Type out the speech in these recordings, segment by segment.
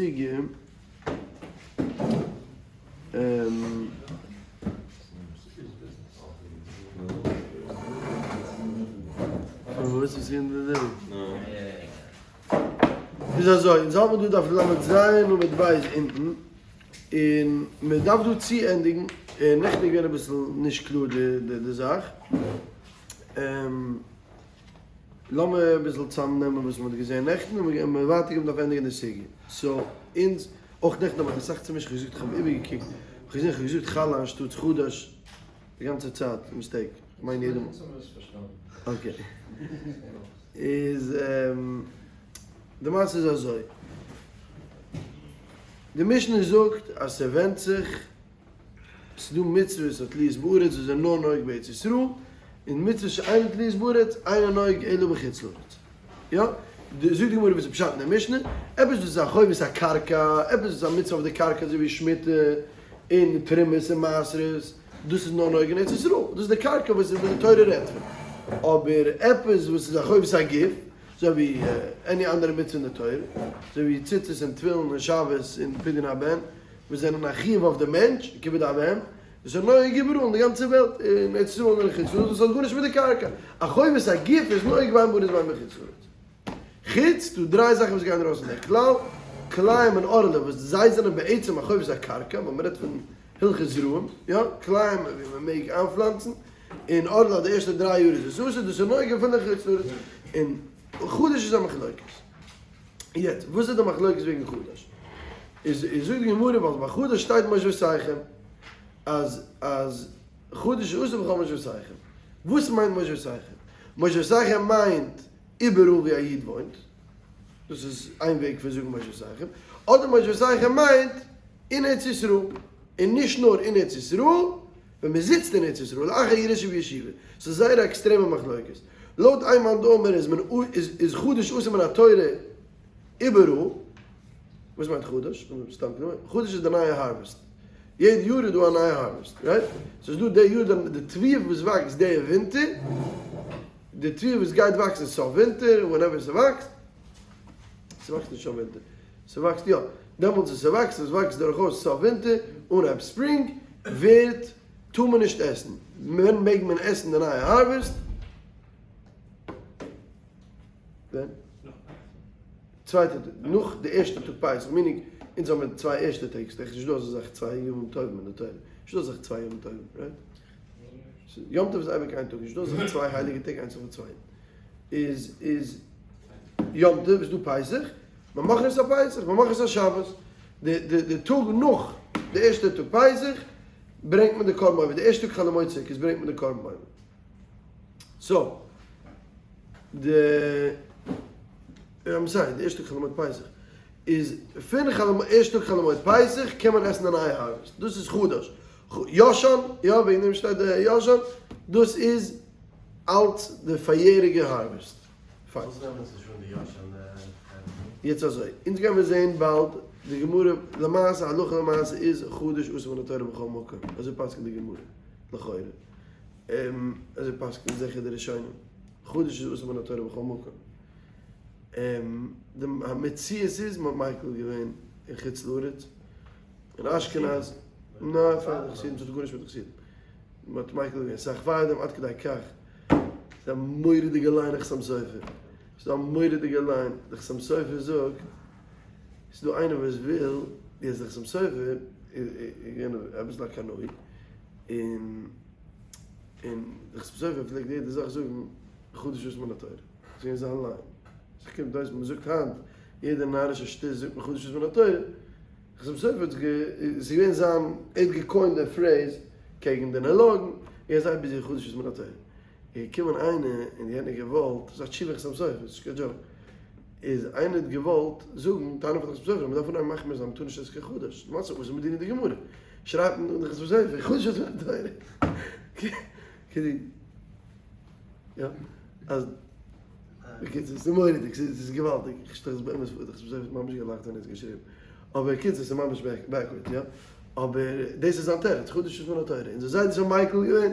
סוגיא. פארוואס איז אין די זעלבע? איז אזוי, אונז האלט מיר דא דף ל"ז עמוד ב' אונטן, און מען דארף דא צוענדיגן, נעכטן איז געווען אביסל נישט קלאר די זאך. לאמיר אביסל צוזאם נעמען וואס מ'האט געזען נעכטן און מיר גייען ווייטער גיין מ'דארף ענדיגן די סוגיא. so אונז, אויך נעכטן האב איך אסאך צומישט, כ'האב געזאגט כ'האב איבערגעקוקט, כ'האב געזען כ'האב געזאגט חלה אנשטאטס חדש די גאנצע צייט, mistake, כ'מיין יעדע מאל. okay. איז די מעשה איז אזוי, די משנה זאגט אז ס'ווענדט זיך ס'איז דא מצוות התלויות בארץ וואס זענען נאר נוהג בארץ ישראל, און מצוות שאינן תלויות בארץ אינן נוהג אלא בחוץ לארץ. יא? זאגט די גמרא וואס איז פשט אין די משנה, עפעס וואס איז א חובת הקרקע, עפעס וואס איז א מצוה אויף די קרקע אזוי ווי שמיטה און תרומות און מעשרות, דאס איז נאר נוהג אין ארץ ישראל, דאס איז די קרקע וואס די תורה רעדט פון. אבער עפעס וואס איז א חובת הגוף, אזוי ווי any אנדערע מצוה אין די תורה, אזוי ווי ציצית און תפילין און שבת און פדיון הבן, וואס זענען א חיוב אויף די מענטש, כיבוד אב ואם, דאס איז נוהג איבעראל אין די גאנצע וועלט, אין ארץ ישראל און אין חוץ לארץ, דאס האט גארנישט מיט די קרקע, א חובת הגוף איז נוהג בין בארץ בין בחוץ לארץ. חוץ דא דריי זאכן וואס גייען ארויס פון דער כלל, כלאים און ערלה וואס זיי זענען בעצם א חובת הקרקע, ווייל מען רעדט פון הלכות זרעים, יא, כלאים ווי מען מעג איינפלאנצן, און ערלה די ערשטע דריי יאר איז עס אסור, דאס איז נוהג אפילו אין חוץ לארץ, און חדש איז א מחלוקת. יעצט, וואס איז די מחלוקת וועגן חדש? איז איז זאגט די גמרא ווייל ביי חדש שטייט מושבותיכם אז אז חדש איז אסור בכל מושבותיכם. וואס מיינט מושבותיכם? מושבותיכם מיינט איבעראל ווי א איד וואוינט, דאס איז איין וועג פון זאגן מושבותיכם, אדער מושבותיכם מיינט אין ארץ ישראל, און נישט נאר אין ארץ ישראל, ווען מען זיצט אין ארץ ישראל, לאחר ירושה וישיבה, ס'איז זייער א עקסטרעמע מחלוקת. לויט איין מאן דאמר איז מען איז חדש אסור מן התורה איבעראל, וואס מיינט חדש? סתם כדוגמא, חדש איז די נייע harvest, יעדע יאר איז דא א נייע harvest, right? ס'איז דא די יאר די תבואה וואס וואקסט די ווינטער, די תבואה וואס גייט וואקסן סוף ווינטער, whenever ס'וואקסט, ס'וואקסט נישט סוף ווינטער, ס'וואקסט יא, דעמאלטס ווען ס'וואקסט, עס וואקסט דורכאויס סוף ווינטער, אנהייב spring, ווערט, טאר מען נישט עסן. ווען מעג מען עסן די נייע harvest? ווען? צווייטע טאג, נאך די ערשטע טאג פסח, meaning אונז האבן צוויי ערשטע טעג, ס'איז נישט דא אזא זאך צוויי ימים טובים אין די תורה, נישט דא אזא זאך צוויי ימים טובים, right? יום טוב איז אייביג איין טאג, נישט דא אזא זאך צוויי הייליגע טעג איינס אויפן צווייטן. איז איז יום טוב איז דא פסח, ממחרת הפסח, ממחרת השבת, די די די טאג נאך די ערשטע טאג פסח ברענגט מען די קרבן עומר, די ערשטע טאג חול המועד סוכות ברענגט מען די קרבן עומר. so, די, I'm sorry, די ערשטע טאג חול המועד פסח, איז פון חול המועד, ערשטע טאג חול המועד פסח קען מען עסן די נייע harvest, דאס איז חדש. ישן, יא וועגן דעם שטייט די ישן, דאס איז אלץ די פאריעריגע harvest. פיין. וואס נעמען זיך שוין די ישן יעצט אזוי, אונז גיימיר זעהן באלד די גמרא, למעשה הלכה למעשה איז חדש אסור מן התורה בכל מקום, אזוי פסק'נט די גמרא, לכאורה, אזוי פסק'נט זיכער די ראשונים, חדש איז אסור מן התורה בכל מקום. די מציאות איז מ'האט מיקל געווען אין חוץ לארץ, אין אשכנז, ניין פאר די חסידים, ס'האט גארנישט מיט די חסידים, מ'האט מיקל געווען אסאך פארדעם עד כדי כך, ס'איז א מורא'דיגע line אין חתם סופר, ס'איז דא א מורא'דיגע line, די חתם סופר זאגט, ס'איז דא איינער וואס וויל, יעצט די חתם סופר איז געווען אביסל א קנאי, און און די חתם סופר פלעגט יעדע זאך זאגן חדש אסור מן התורה, ס'איז געווען זיין line, ס'קומט אויס מ'זאגט היינט יעדע נארישע שטות זאגט מען חדש אסור מן התורה, חתם סופר האט ס'איז געווען זיין, ער האט גע coin ט די phrase קעגן די נעאלאגן, ער איז זייער busy חדש אסור מן התורה. איז געקומען איינער און יענער געוואלט, דאס איז א תשובה חתם סופר, ס'איז נישט קיין joke, איז איינער האט געוואלט זאגן, טענה'ן פאר די חתם סופר אז מ'דארף אנהייבן מחמיר זיין מ'טאר נישט עסן קיין חדש, למעשה אסור מדינא דגמרא, שרייבט מען די חתם סופר חדש אסור מן התורה, כאילו, יא, אז. בקיצור, ס'איז מורא'דיג, ס'איז געוואלדיג, איך שטעל עס באמת פאר, איך האב ממש געלאכט ווען ער האט עס געשריבן, אבער קיצור, ס'איז ממש backward, יא, אבער דאס איז זיין תירוץ, חדש אסור מן התורה, אונזער זיידעס האבן מיקל געווען,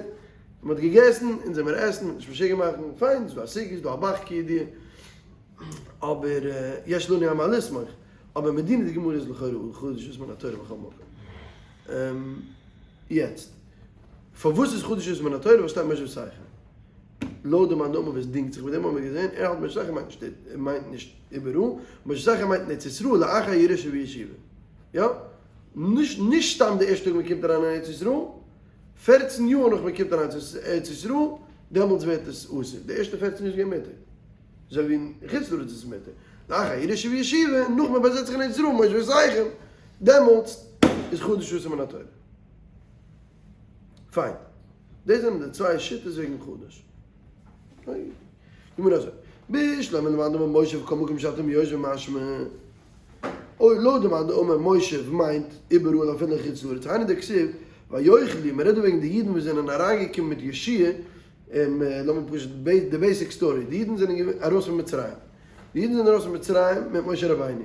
מ'האט געגעסן, אונז זעמיר עסן, מ'האט נישט משוגע מאכן, פיין, ס'איז דא א סוגיא, ס'איז דא א ב"ח כידוע, אבער יש לנו על מה לסמוך. אבער מדינא דגמרא איז לכאורה חדש אסור מן התורה בכל מקום. יעצט, פארוואס איז חדש אסור מן התורה? ווייל שטייט מושבותיכם. לויט די מאן דאמר וואס דינגט זיך מיט דעם האבן מיר געזען, ער האלט מושבותיכם מיינט נישט מיינט נישט איבעראל, מושבותיכם מיינט אין ארץ ישראל לאחר ירושה וישיבה. יא? נישט נישט סתם די ערשטע טאג מען קומט אריין אין ארץ ישראל, פערצן יאר נאך מען קומט אריין צו ארץ ישראל, דעמאלטס ווערט עס אסור. די ערשטע פערצן יאר איז געווען מותר. אזוי ווי אין חוץ לארץ איז עס מותר. לאחר ירושה וישיבה, נאך מען באזעצט זיך אין ארץ ישראל, מושבותיכם, דעמאלטס איז חדש אסור מן התורה. פיין. דאס זענען די צוויי שיטות וועגן חדש. גמרא אזוי. בשלמא למאן דאמר מושב כל מקום שאתם יושבים משמע. אויב לויט די מאן דאמר מושב מיינט איבעראל אפילו אין חוץ לארץ. היינו דכתיב ויאכלו, מען רעדט דא וועגן די אידן וואס זענען אריינגעקומען מיט יהושע, לאמיר פשוט די basic story, די אידן זענען ארויס פון מצרים, די אידן זענען ארויס פון מצרים מיט משה רבינו,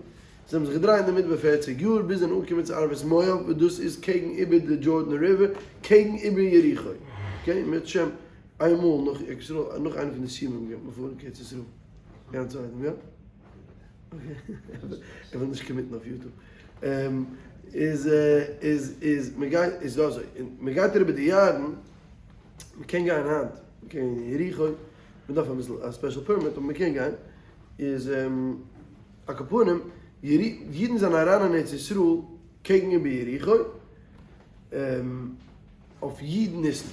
זיי האבן זיך געדרייט אין די מדבר פערציג יאר ביז זיי זענען אנגעקומען צו ערבות מואב וואס דאס איז קעגן איבער די Jordan River קעגן איבער יריחו, okay, אם ירצה השם איינמאל נאך ארץ ישראל נאך איינע פון די סיומים גייט מען פארן קיין ארץ ישראל, גיין צו איינעם יא? איך וויל נישט commit ן אויף YouTube. איז איז איז מען גייט איז דא אזוי מען גייט אריבער די ירדן מען קען גיין היינט מען קען גיין אין יריחו מען דארף אביסל א special permit אבער מען קען גיין איז על כל פנים, אידן זענען אריין אין ארץ ישראל קעגן איבער יריחו, אויף י' ניסן.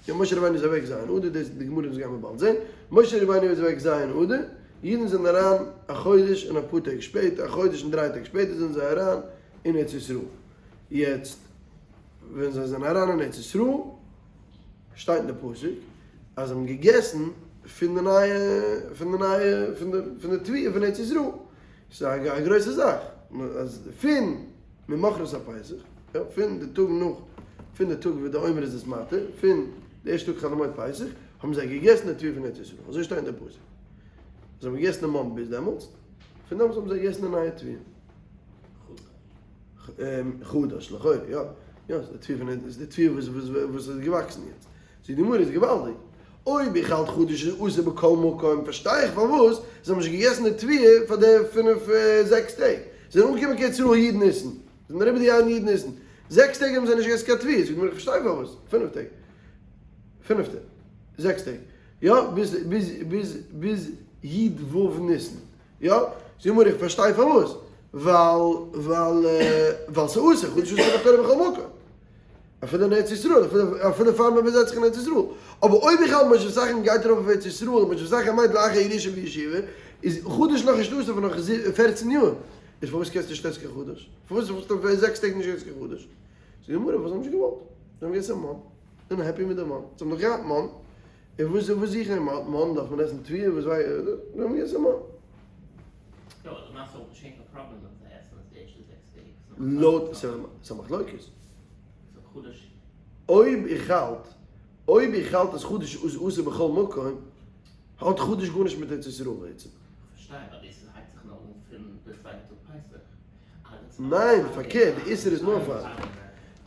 יא, משה רבינו איז אוועק ז' אדר, דאס די גמרא דאס גייען מיר באלד זען. משה רבינו איז אוועק ז' אדר, אידן זענען אריין א חודש און אפאר טעג שפעטער, א חודש און דריי טעג שפעטער זענען זיי אריין אין ארץ ישראל. יעצט, ווען זיי זענען אריין אין ארץ ישראל, שטייט אין די פסוק אז זיי האבן געגעסן פון די נייע פון די נייע פון די פון די תבואה פון ארץ ישראל, ס'איז א גרויסע זאך אז פון ממחרת הפסח, יא, פון די טאג נאך פון די טאג וואס די עומר איז עס מתיר, פון די ערשטע טאג חול המועד פסח, האבן זיי געגעסן די תבואה פון ארץ ישראל, אזוי שטייט אין די פסוק. זיי האבן געגעסן די מן ביז דעמאלטס, פון דעמאלטס האבן זיי געגעסן די נייע תבואה. חדש לכאורה יא, יא ס'איז די תבואה פון איז די תבואה וואס וואס וואס איז געוואקסן יעצט, זאגט די גמרא איז געוואלדיג, אויב איך האלט חדש איז אסור בכל מקום פארשטיי איך פארוואס זיי האבן נישט געגעסן די תבואה פאר די פינף זעקס טעג, זיי זענען אנגעקומען קיין ארץ ישראל י' ניסן, זענען אריבער די ירדן י' ניסן, זעקס טעג האבן זיי נישט געגעסן קיין תבואה, זאגט די גמרא איך פארשטיי פארוואס, פינף טעג, פינף טעג, זעקס טעג, יא ביז ביז ביז ביז י ו ניסן. יא, זאג מיר איך פארשטיי פארוואס, ווייל ווייל ווייל ס'איז אסור, חדש אסור מן התורה בכל מקום, אפילו אין ארץ ישראל, אפילו אפילו פאר מען באזעצט זיך אין ארץ ישראל, אבער אויב איך האלט מושבותיכם גייט ארויף אויף ארץ ישראל, מושבותיכם מיינט לאחר ירושה וישיבה, איז חדש נאך נישט אסור פאר נאך פערצן יאר, איז פארוואס קענסטו נישט עסן קיין חדש? פארוואס האסטו אויף זעקס טעג נישט געגעסן קיין חדש? זאגט די גמרא, ווייל זיי האבן נישט געוואלט, זיי האבן געגעסן מן, זענען happy מיט די מן, זיי האבן דאך געהאט מן, און וואס וואס זוכן אין מן? מן דארף מען עסן תבואה וואס וויי מיר האבן געגעסן מן. יא אבער למעשה וואלט נישט געווען קיין פראבלעם ווען זיי עסן עס די ערשטע זעקס טעג. לויט ס'איז א מחלוקת. ס'איז חדש. אויב איך האלט אויב איך האלט אז חדש איז אסור בכל מקום האט חדש גארנישט מיט ארץ ישראל בעצם. כ'פארשטיי אבער דאס הייבט זיך נאר אן פון די צווייטע טאג פסח. ניין, פארקערט, די איסור איז נאר פאר.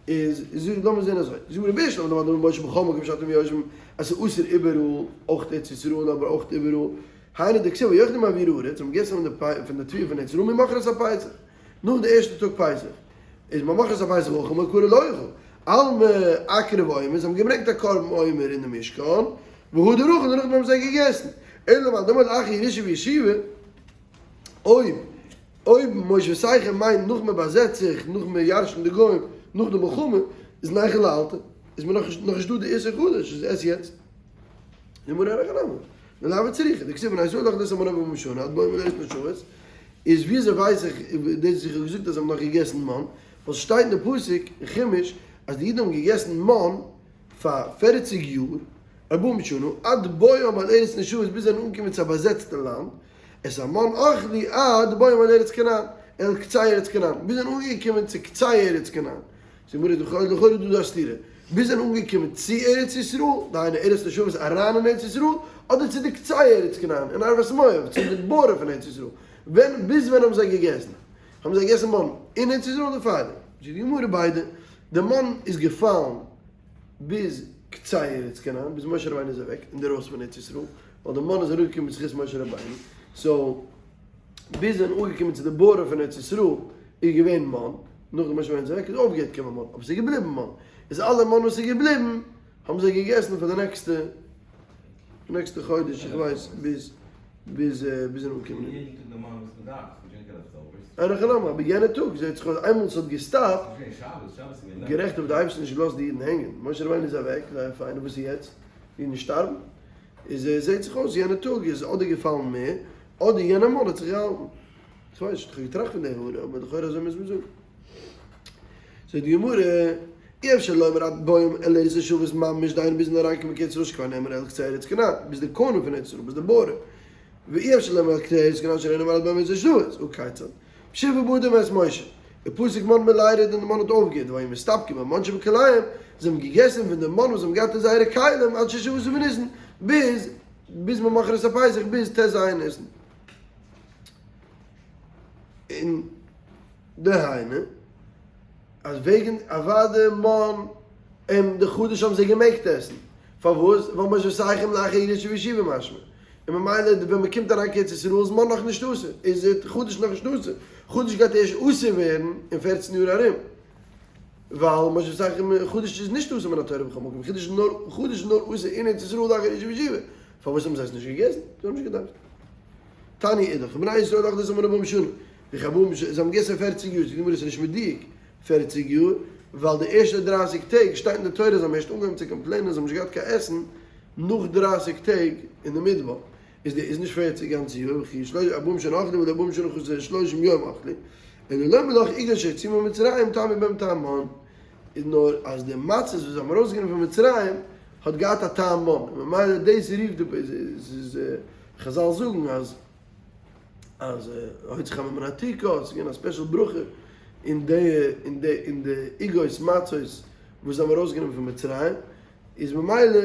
איז זאג לאמיר זען אזוי, זאג מיר רבי שלמה דאמר משה בכל מקום שאתם יושבים, אז ס'איז אסור איבעראל, אויך ארץ ישראל אבער אויך איבעראל, היינו דכתיב ויאכלו מעביר הארץ, האבן געגעסן פון די תבואה פון ארץ ישראל ממחרת הפסח, נאך די ערשטע טאג פסח, איז ממחרת הפסח אכל מעיקרא לא אכל, אלמא אקריב עומר, זיי האבן געברענגט א קרבן עומר אין די משכן, והדר אכל, דערנאך האבן זיי געגעסן, אלא מאי דאמר לאחר ירושה וישיבה, אויב אויב מושבותיכם מיינט נאך מען באזעצט זיך, נאך מען ירש'נט די גוים, נאך די מלחמה, איז ניחא לאלתר, איז מען נאך נישט דא די איסור חדש, איז עס יעצט. די גמרא אין הכי נמי, דלאו צריכא, דכתיב בני ישראל אכלו את המן ארבעים שנה עד בואם אל ארץ נושבת, איז וויאזוי ווייס איך דאס וואס איך האב געזאגט אז זיי האבן נאך געגעסן מן, ווייל ס'שטייט אין די פסוק אין חומש אז די אידן האבן געגעסן מן פאר פערציג יאר, ארבעים שנה, עד בואם אל ארץ נושבת ביז זיי זענען אנגעקומען צו א באזעצטע לאנד, את המן אכלו עד בואם אל ארץ כנען, אל קצה ארץ כנען, ביז זיי זענען אנגעקומען צו קצה ארץ כנען. זאגט די גמרא לכאורה איז דא דא א סתירה, ביז זיי זענען אנגעקומען צו ארץ ישראל, דהיינו ארץ נושבת אריין אין ארץ ישראל, אדער צו די קצה ארץ כנען, אין ערבות מואב, צו די border פון ארץ ישראל, ווען ביז ווען האבן זיי געגעסן? האבן זיי געגעסן מן אין ארץ ישראל אדער פארדעם? זאגט די גמרא ביידע, די מן איז געפאלן ביז קצה ארץ כנען, ביז משה רבינו איז אוועק אינדערויסן פון ארץ ישראל, ווייל די מן איז אראפגעקומען בזכות משה רבינו, so. ביז זיי זענען אנגעקומען צו די border פון ארץ ישראל איז געווען מן, נאכדעם משה רבינו איז אוועק איז אויפגעהערט קומען מן, אבער ס'איז געבליבן מן, איז אלע מן וואס איז געבליבן האבן זיי געגעסן פאר די נעקסטע נעקסטע חודש איך ווייס ביז ביז ביז זיי אנקומען. אין הכי נמי, אבער יענע טאג זעהט זיך אויס איינמאל ס'האט געסטאפט, גערעכט אבער די אייבערשטער האט נישט געלאזט די אידן הענגען, משה רבינו איז אוועק, זייער פיין, און וואס איז יעצט? די אידן שטארבן? איז זעהט זיך אויס יענע טאג איז אדער געפאלן מער, אדער יענע מאל האט זיך געהאלטן. איך ווייס נישט, איך האב געטראכט פון די הערה, אבער לכאורה אזוי מוז מען זאגן. זאגט די גמרא, אי אפשר לומר עד בואם אל ארץ השבות ממש דהיינו ביזן אריינקומען קיין ארץ ישראל שכבר נאמר אל קצה ארץ כנען, ביז די corner פון ארץ ישראל, ביז די border, ואי אפשר לומר אל קצה ארץ כנען שנאמר עד בואם ארץ השבות, הא כיצד? בשבעה באדר מת משה, ופסק מן מלירד און די מן האט אויפגעהערט, והיו מסתפקים במן שבכליהם, זיי האבן געגעסן פון די מן וואס זיי האבן געהאט אין זייערע כלים עד ששה עשר בניסן, ביז ביז ממחרת הפסח ביז ט ז ניסן. און דהיינו אז וועגן אוודאי מן און די חדש האבן זיי געמעגט עסן, פארוואס? ווייל מושבותיכם לאחר ירושה וישיבה משמע, און ממילא ווען מען קומט אריין קיין ארץ ישראל איז מן נאך נישט אסור, איז חדש נאך נישט אסור, חדש גייט ערשט אסור ווערן אין פערצן יאר ארום, ווייל מושבותיכם חדש איז נישט אסור מן התורה בכל מקום, חדש איז נאר חדש איז נאר אסור אין ארץ ישראל לאחר ירושה וישיבה, פארוואס האבן זיי עס נישט געגעסן? זיי האבן נישט געדארפט. תניא אידך, בני ישראל אכלו את המן ארבעים שנה, וכי ארבעים שנה, זיי האבן געגעסן פערציג יאר, זאגט די גמרא עס איז נישט מדויק פערציג יאר, ווייל די ערשטע דרייסיג טעג שטייט אין די תורה זיי האבן ערשט אנגעהויבן צו קאמפלעינען זיי האבן נישט געהאט קיין עסן נאך דרייסיג טעג אין די מדבר, איז די איז נישט פערציג גאנצע יאר, וכי שלוש ארבעים שנה אכלו ולא ארבעים שנה חסר שלושים יום אכלו, אלא לומר לך עוגות שהוציאו ממצרים טעמו בהם טעם מן, איז נאר אז די מצות וואס זיי האבן ארויסגענומען פון מצרים האט געהאט א טעם מן, און ממילא דאס רופט די איז חזל זאגן אז אז הוציא חמה מנרתיקה, ס'איז געווען א special ברכה אין די אין די אין די עוגות מצות וואס זיי האבן ארויסגענומען פון מצרים, איז ממילא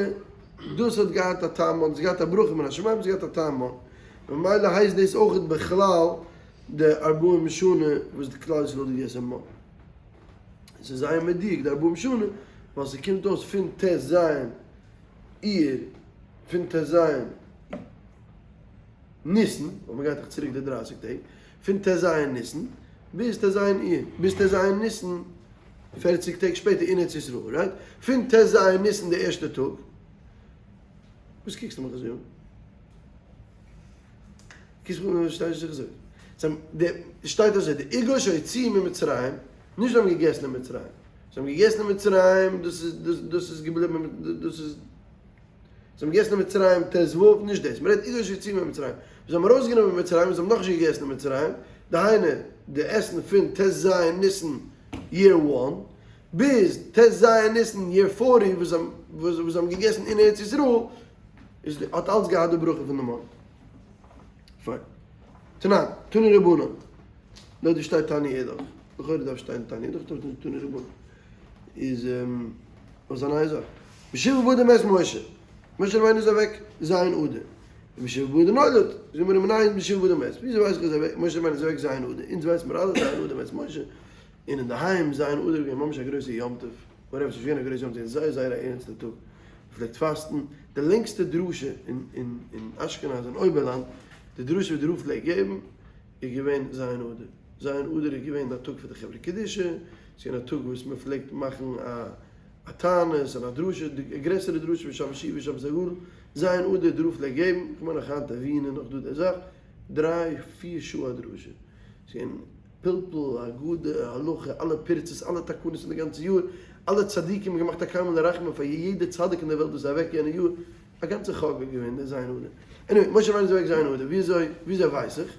דאס האט געהאט א טעם מן, ס'האט געהאט א ברכה מן השמים, ס'האט געהאט א טעם מן, ממילא הייסט דאס אויכעט בכלל די ארבעים שנה וואס די כלל ישראל האט געגעסען מן. ס'איז זייער מדויק די ארבעים שנה, ווייל ס'קומט אויס פון ט ז אייר, פון ט ז ניסן, ווייל מ'גייט דאך צוריק די דרייסיג טעג, פון ט ז ניסן ביז ט ז אייר, ביז ט ז ניסן פערציג טעג שפעטער אין ארץ ישראל, right? פון ט ז ניסן די ערשטע טאג, וואס קוקסטו מיך אזוי אן? קוקסט מיך אן וואס שטייט נישט אזוי? שטייט אזוי, די עוגות שהוציאו ממצרים, נישט זיי האבן געגעסן אין מצרים, זיי האבן געגעסן אין מצרים, דאס איז דאס איז געבליבן דאס איז זיי האבן געגעסן אין מצרים ט ו, נישט דאס, מען רעדט עוגות שהוציאו ממצרים, זיי האבן ארויסגענומען פון מצרים, זיי האבן נאכנישט געגעסן אין מצרים, דהיינו די עסן פון ט ז ניסן year one, ביז ט ז ניסן year 40 וואס זיי האבן געגעסן אין ארץ ישראל, איז האט אלץ געהאט די ברכה פון די מן. פיין. תנן, תנו רבנן. דארט ווי שטייט תניא אידך, לכאורה דארף שטיין תניא אידך, דארט שטייט תנו רבנן. איז וואס א נייע זאך. בשבעה באדר מת משה. משה רבינו איז אוועק ז' אדר. ובשבעה באדר נולד. זאגט מיר מנין בשבעה באדר מת. וויאזוי ווייס איך אז אוועק משה רבינו איז אוועק ז' אדר? אונז ווייס מיר אלע ז' אדר מת משה. און אינדערהיים ז' אדר איז געווען ממש א גרויסע יום טוב. whatever, ס'איז נישט געווען א גרויסע יום טוב, זייער זייער א ערנסטע טאג. מ'פלעגט פאסטן. די לענגסטע דרשה אין אין אין אשכנז אין אויבערלאנד, די דרשה וואס די רב פלעגט געבן, איז געווען ז' אדר. ז' אדר איז געווען א טאג פאר די חברה קדישא, ס'איז געווען א טאג וואס מען פלעגט מאכן א א תענית און א דרשה, די גרעסערע דרשה פון שבת שובה שבת הגדול, ז' אדר די רב פלעגט געבן, כ'מיין נאך היינט אין וויען איז נאך דא די זאך, דריי פיר שעה א דרשה. ס'איז געווען פלפול, הגדה, הלכה, אלע פירצות, אלע תקנות פון די גאנצע יאר, אלע צדיקים האבן געמאכט א קל מלא רחמים פאר יעדע צדיק אין די וועלט וואס איז אוועק יענע יאר, א גאנצע חגא איז געווען די ז' אדר. anyway, משה רבינו איז אוועק ז' אדר, וויאזוי וויאזוי ווייס איך?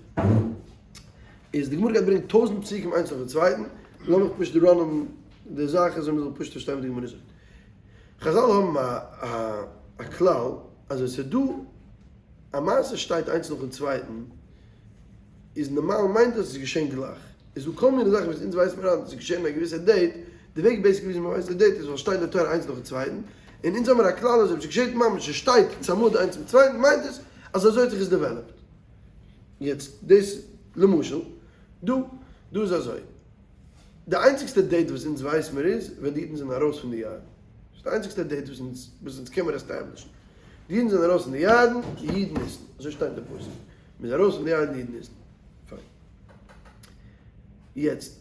איז די גמרא גייט ברענגען טויזנט פסוקים איינס נאכן צווייטן, לאמיך פשוט run ען די זאך אזוי מ'זאל פשוט פארשטיין וואס די גמרא זאגט. חזל האבן א א כלל אז ווען ס'איז דא א מעשה שטייט איינס נאכן צווייטן, איז נארמאל מיינט דאס איז געשען גלייך. איז דא כל מיני זאכן וואס אונז ווייסן מיר היינט איז געשען אין א געוויסע date, די וועג basically וויאזוי מ'ווייסט די date איז ווייל שטייט אין די תורה איינס נאכן צווייטן, און אונז האמיר א כלל אז אויב ס'געשעט ממש ס'שטייט צמוד איינס צום צווייטן מיינט עס אז אזוי האט זיך עס developed. יעצט דאס למשל דא דא איז אזוי, די איינציגסטע date וואס אונז ווייס מיר איז ווען די אידן זענען ארויס פון די ירדן, דאס איז די איינציגסטע date וואס אונז וואס אונז קען מיר establish ן, די אידן זענען ארויס פון די ירדן י' ניסן, אזוי שטייט אין די פסוק, מ'איז ארויס פון די ירדן י' ניסן, פיין. יעצט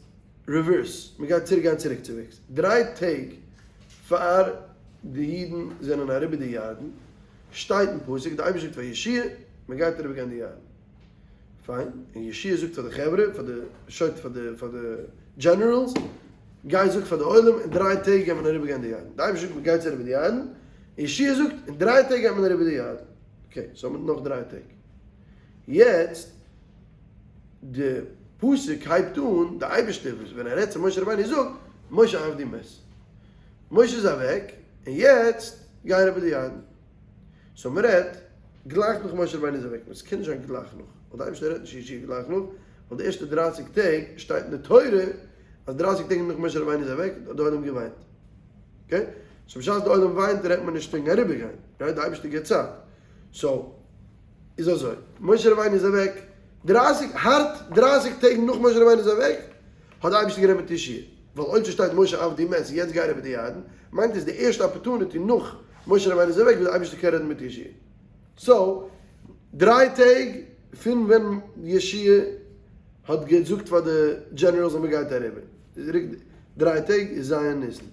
reverse, מען גייט צוריק גיין צוריק צוועגס, 3 טעג פאר די אידן זענען אריבער די ירדן, שטייט אין פסוק, די אייבערשטער זאגט פאר יהושע, מען גייט אריבער גיין די ירדן. פיין, און יהושע זאגט פאר די חברה, פאר די שוט, פאר די generals, גיי זאג פאר די עולם, אין 3 טעג גייט מען אריבער גיין די ירדן. די אייבערשטער זאגט מען גייט אריבער די ירדן, און יהושע זאגט, אין 3 טעג גייט מען אריבער די ירדן. Okay, so האבן מיר נאך 3 טעג. יעצט, די פסוק הייבט אן, די אייבערשטער ווען ער רעדט צו משה רבינו זאגט, משה עבדי מת. משה איז אוועק, און יעצט גיי אריבער די ירדן. So מען רעדט גלייך נאך משה רבינו איז אוועק, עס קען נישט זיין גלייך נאך, ווייל די אייבערשטער רעדט נישט ישיר גלייך נאך, ווייל די ערשטע 30 טעג שטייט אין די תורה אז 30 טעג נאך משה רבינו איז אוועק האט די עולם געוויינט. Okay? So בשעת די עולם וויינט רעדט מען נישט וועגן אריבערגיין, right? די אייבערשטער גיבט צייט. So איז אזוי, משה רבינו איז אוועק 30, הארט 30 טעג נאך משה רבינו איז אוועק, האט די אייבערשטער גערעדט מיט יהושע. ווייל אויב ס'שטייט משה עבדי מת, יעצט גיי אריבער די ירדן, מיינט עס די ערשטע opportunity נאך משה רבינו איז אוועק ווי די אייבערשטער קען רעדן מיט יהושע. So, 3 טעג פון ווען יהושע האט געזאגט פאר די generals אז מ'גייט אריבער. 3 טעג איז ז' ניסן.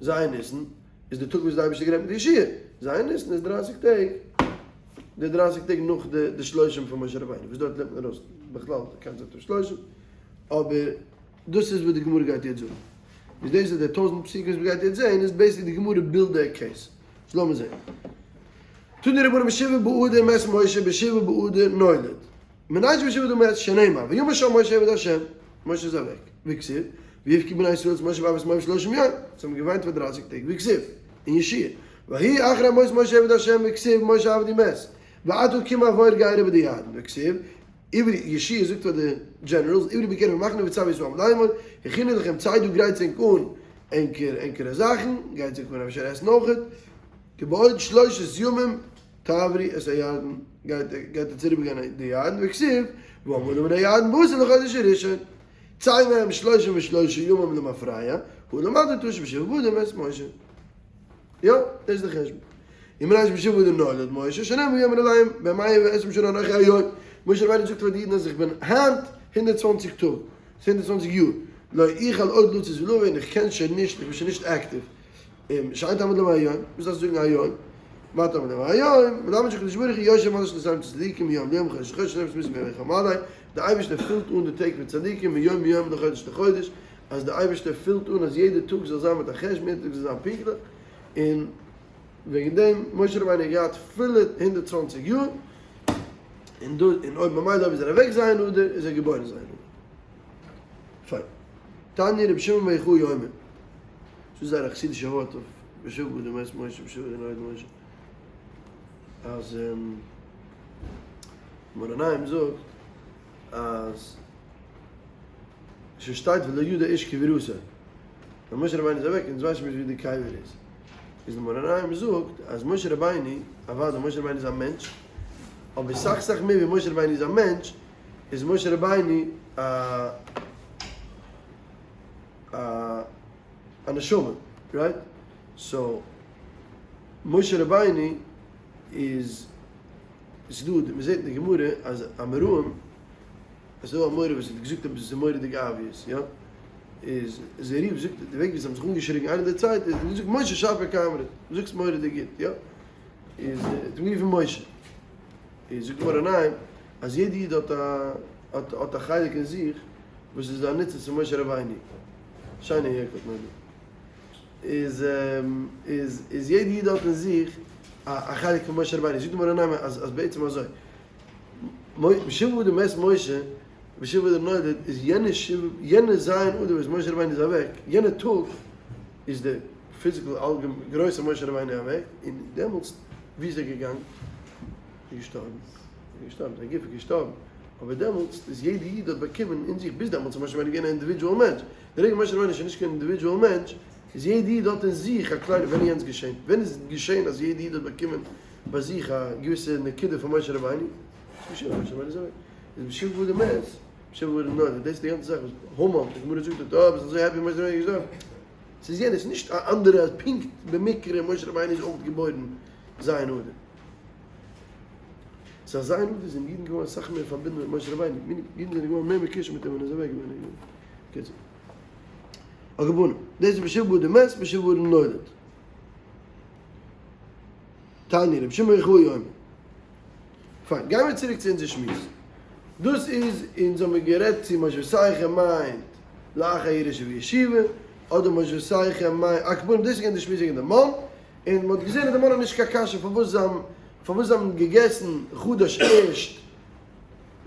ז' ניסן איז די טאג וואס די אייבערשטער גערעדט מיט יהושע. ז' ניסן איז 30 טעג, די 30 טעג נאך די שלושים פון משה רבינו, וואס דארט לערנט מען ארויס בכלל די קאנצעפט פון שלושים. אבער דאס איז וואס די גמרא גייט יעצט זאגן. איז דאס איז די 1000 פסוקים וואס מ'גייט יעצט זען, איז basically די גמרא build די case. So לאמיר זען. תנו רבנן בשבעה באדר מת משה, בשבעה באדר נולד. מנין שבשבעה באדר מת שנאמר, וימת שם משה עבד השם. משה איז אוועק. וכתיב, ויבכו בני ישראל את משה בערבות מואב 30 יום. זיי האבן געוויינט פאר 30 טעג. וכתיב, אין יהושע, ויהי אחרי מות משה עבד השם, וכתיב, משה עבדי מת. ועתה קום עבור גיי אריבער די ירדן. וכתיב, עברו, יהושע זאגט פאר די generals, עברו בקרב המחנה וצוו את העם לאמור, הכינו לכם צידה גרייטס ענק אן ענקערע זאכן, גרייטס ענק אן אפשר עסן אויכעט, כי בעוד שלושת ימים תעברו את הירדן, גייט ער צוריבער גיין די ירדן, וכתיב, ועמדו מן הירדן בעשור לחודש הראשון, צא מהם 33 ימים למפרע, הא למדת שבשבעה באדר מת משה. יא, דאס איז די חשבון. ומנין שבשבעה באדר נולד משה, שנאמר ויאמר אליהם, בן 120 שנה אנכי היום. משה רבינו זאגט פאר די אידן אז איך בין היינט 120 טאג, 120 יאר, לא אוכל עוד לצאת ולבוא, און איך קען שוין נישט, איך בין שוין נישט active. שאין תלמוד לומר היום, וואס דארפסטו זאגן היום? מה תלמוד לומר היום? מלמד שהקדוש ברוך הוא יושב מלא שנתיים צדיקים מיום ליום חודש לחודש שנאמר ושמחת בימיך מלא. די אייבערשטער פילט אן די טעג מיט צדיקים מיום ליום לחודש לחודש, אז די אייבערשטער פילט אן אז יעדע טאג זאל זיין מיט א חשבון, יעדע טאג זאל זיין פונקטליך, און וועגן דעם משה רבינו האט געהאט פולע 120 יאר, און דא, און אויב ממילא אויב איז ער אוועק ז' אדר, איז ער געבוירן ז' אדר. פיין. תניא רבי שמעון בר יוחאי אומר. דאס איז זייער א חסידישע ווארט אויף בשבעה באדר מת משה בשבעה באדר נולד משה. אז מאור עיניים זאגט אז ס'שטייט ולא ידע איש קבורתו. ווען משה רבינו איז אוועק, אונז ווייסן נישט ווי די קבר איז. איז די מאור עיניים זאגט אז משה רבינו, אוודאי משה רבינו איז א מענטש, אבער סאך סאך מער ווי משה רבינו איז א מענטש, איז משה רבינו א נשמה, right? So, משה רבינו איז, ס'איז דא, מען זעט אין די גמרא אז אמוראים, עס איז דא א אמורא וואס האט געזאגט עפעס מורא'דיג obvious, יא? איז זעריב זאגט די וועג ווי זיי האבן זיך אנגעשריגן איינער די צווייטע, איז געזאגט משה שפיר קאמרת, דו זאגסט מורא'דיג גוט, יא? איז האט אים גערופן משה. איז זאגט מאור עיניים אז יעדע איד האט א חלק אין זיך וואס איז א ניצוץ פון משה רבינו. שיינע haircut מיין איך. איז יעדע איד האט אין זיך א חלק פון משה רבינו. זאגט די מאור עיניים אז בעצם אזוי, בשבעה באדר מת משה, בשבעה באדר נולד, איז יענע שבעה, יענע ז' אדר וואס משה רבינו איז אוועק, יענע טאג איז דער physical אלגעמיין גרויסער משה רבינו אוועק, און דעמאלטס ווי איז ער געגאנגען? איז געשטארבן, איז געשטארבן, זיין גוף איז געשטארבן, אבער דעמאלטס איז יעדע איד האט באקומען אין זיך, ביז דעמאלטס איז משה רבינו געווען א individual מענטש, די רגע משה רבינו איז שוין נישט קיין individual מענטש, איז יעדע איד האט אין זיך א קליינע, ווען איז יענץ געשען? ווען איז געשען אז יעדע איד האט באקומען ביי זיך א געוויסע נקודה פון משה רבינו? ס'איז געשען ווען משה רבינו איז אוועק. איז בשבעה באדר מת, בשבעה באדר נולד, דאס איז די גאנצע זאך וואס המן, די גמרא זאגט דארט, אה, ביסט אזוי happy משה רבינו איז געשטארבן. ס'איז יענער, ס'איז נישט א אנדערע אז פונקט במקרה משה רבינו איז אויך געבוירן ז' אדר. ס'איז אזא איין עובדא זענען אידן געווארן אסאך מער פארבינדן מיט משה רבינו, אידן זענען געווארן מער מקושר מיט אים ווען ער איז אוועק געווען. בקיצור. על כל פנים, דאס איז בשבעה באדר מת בשבעה באדר נולד. תניא, רבי שמעון בר יוחאי אומר. פיין, גיימיר צוריק צו אונזער שמועס. דאס איז, אונז האמיר גערעדט צו מושבותיכם מיינט לאחר ירושה וישיבה, אדער מושבותיכם מיינט, על כל פנים דאס איז געווען די שמועס וועגן די מן, און מ'האט געזען אז די מן האט נישט קיין קשיא פארוואס זיי האבן, פארוואס זיי האבן געגעסן חדש ערשט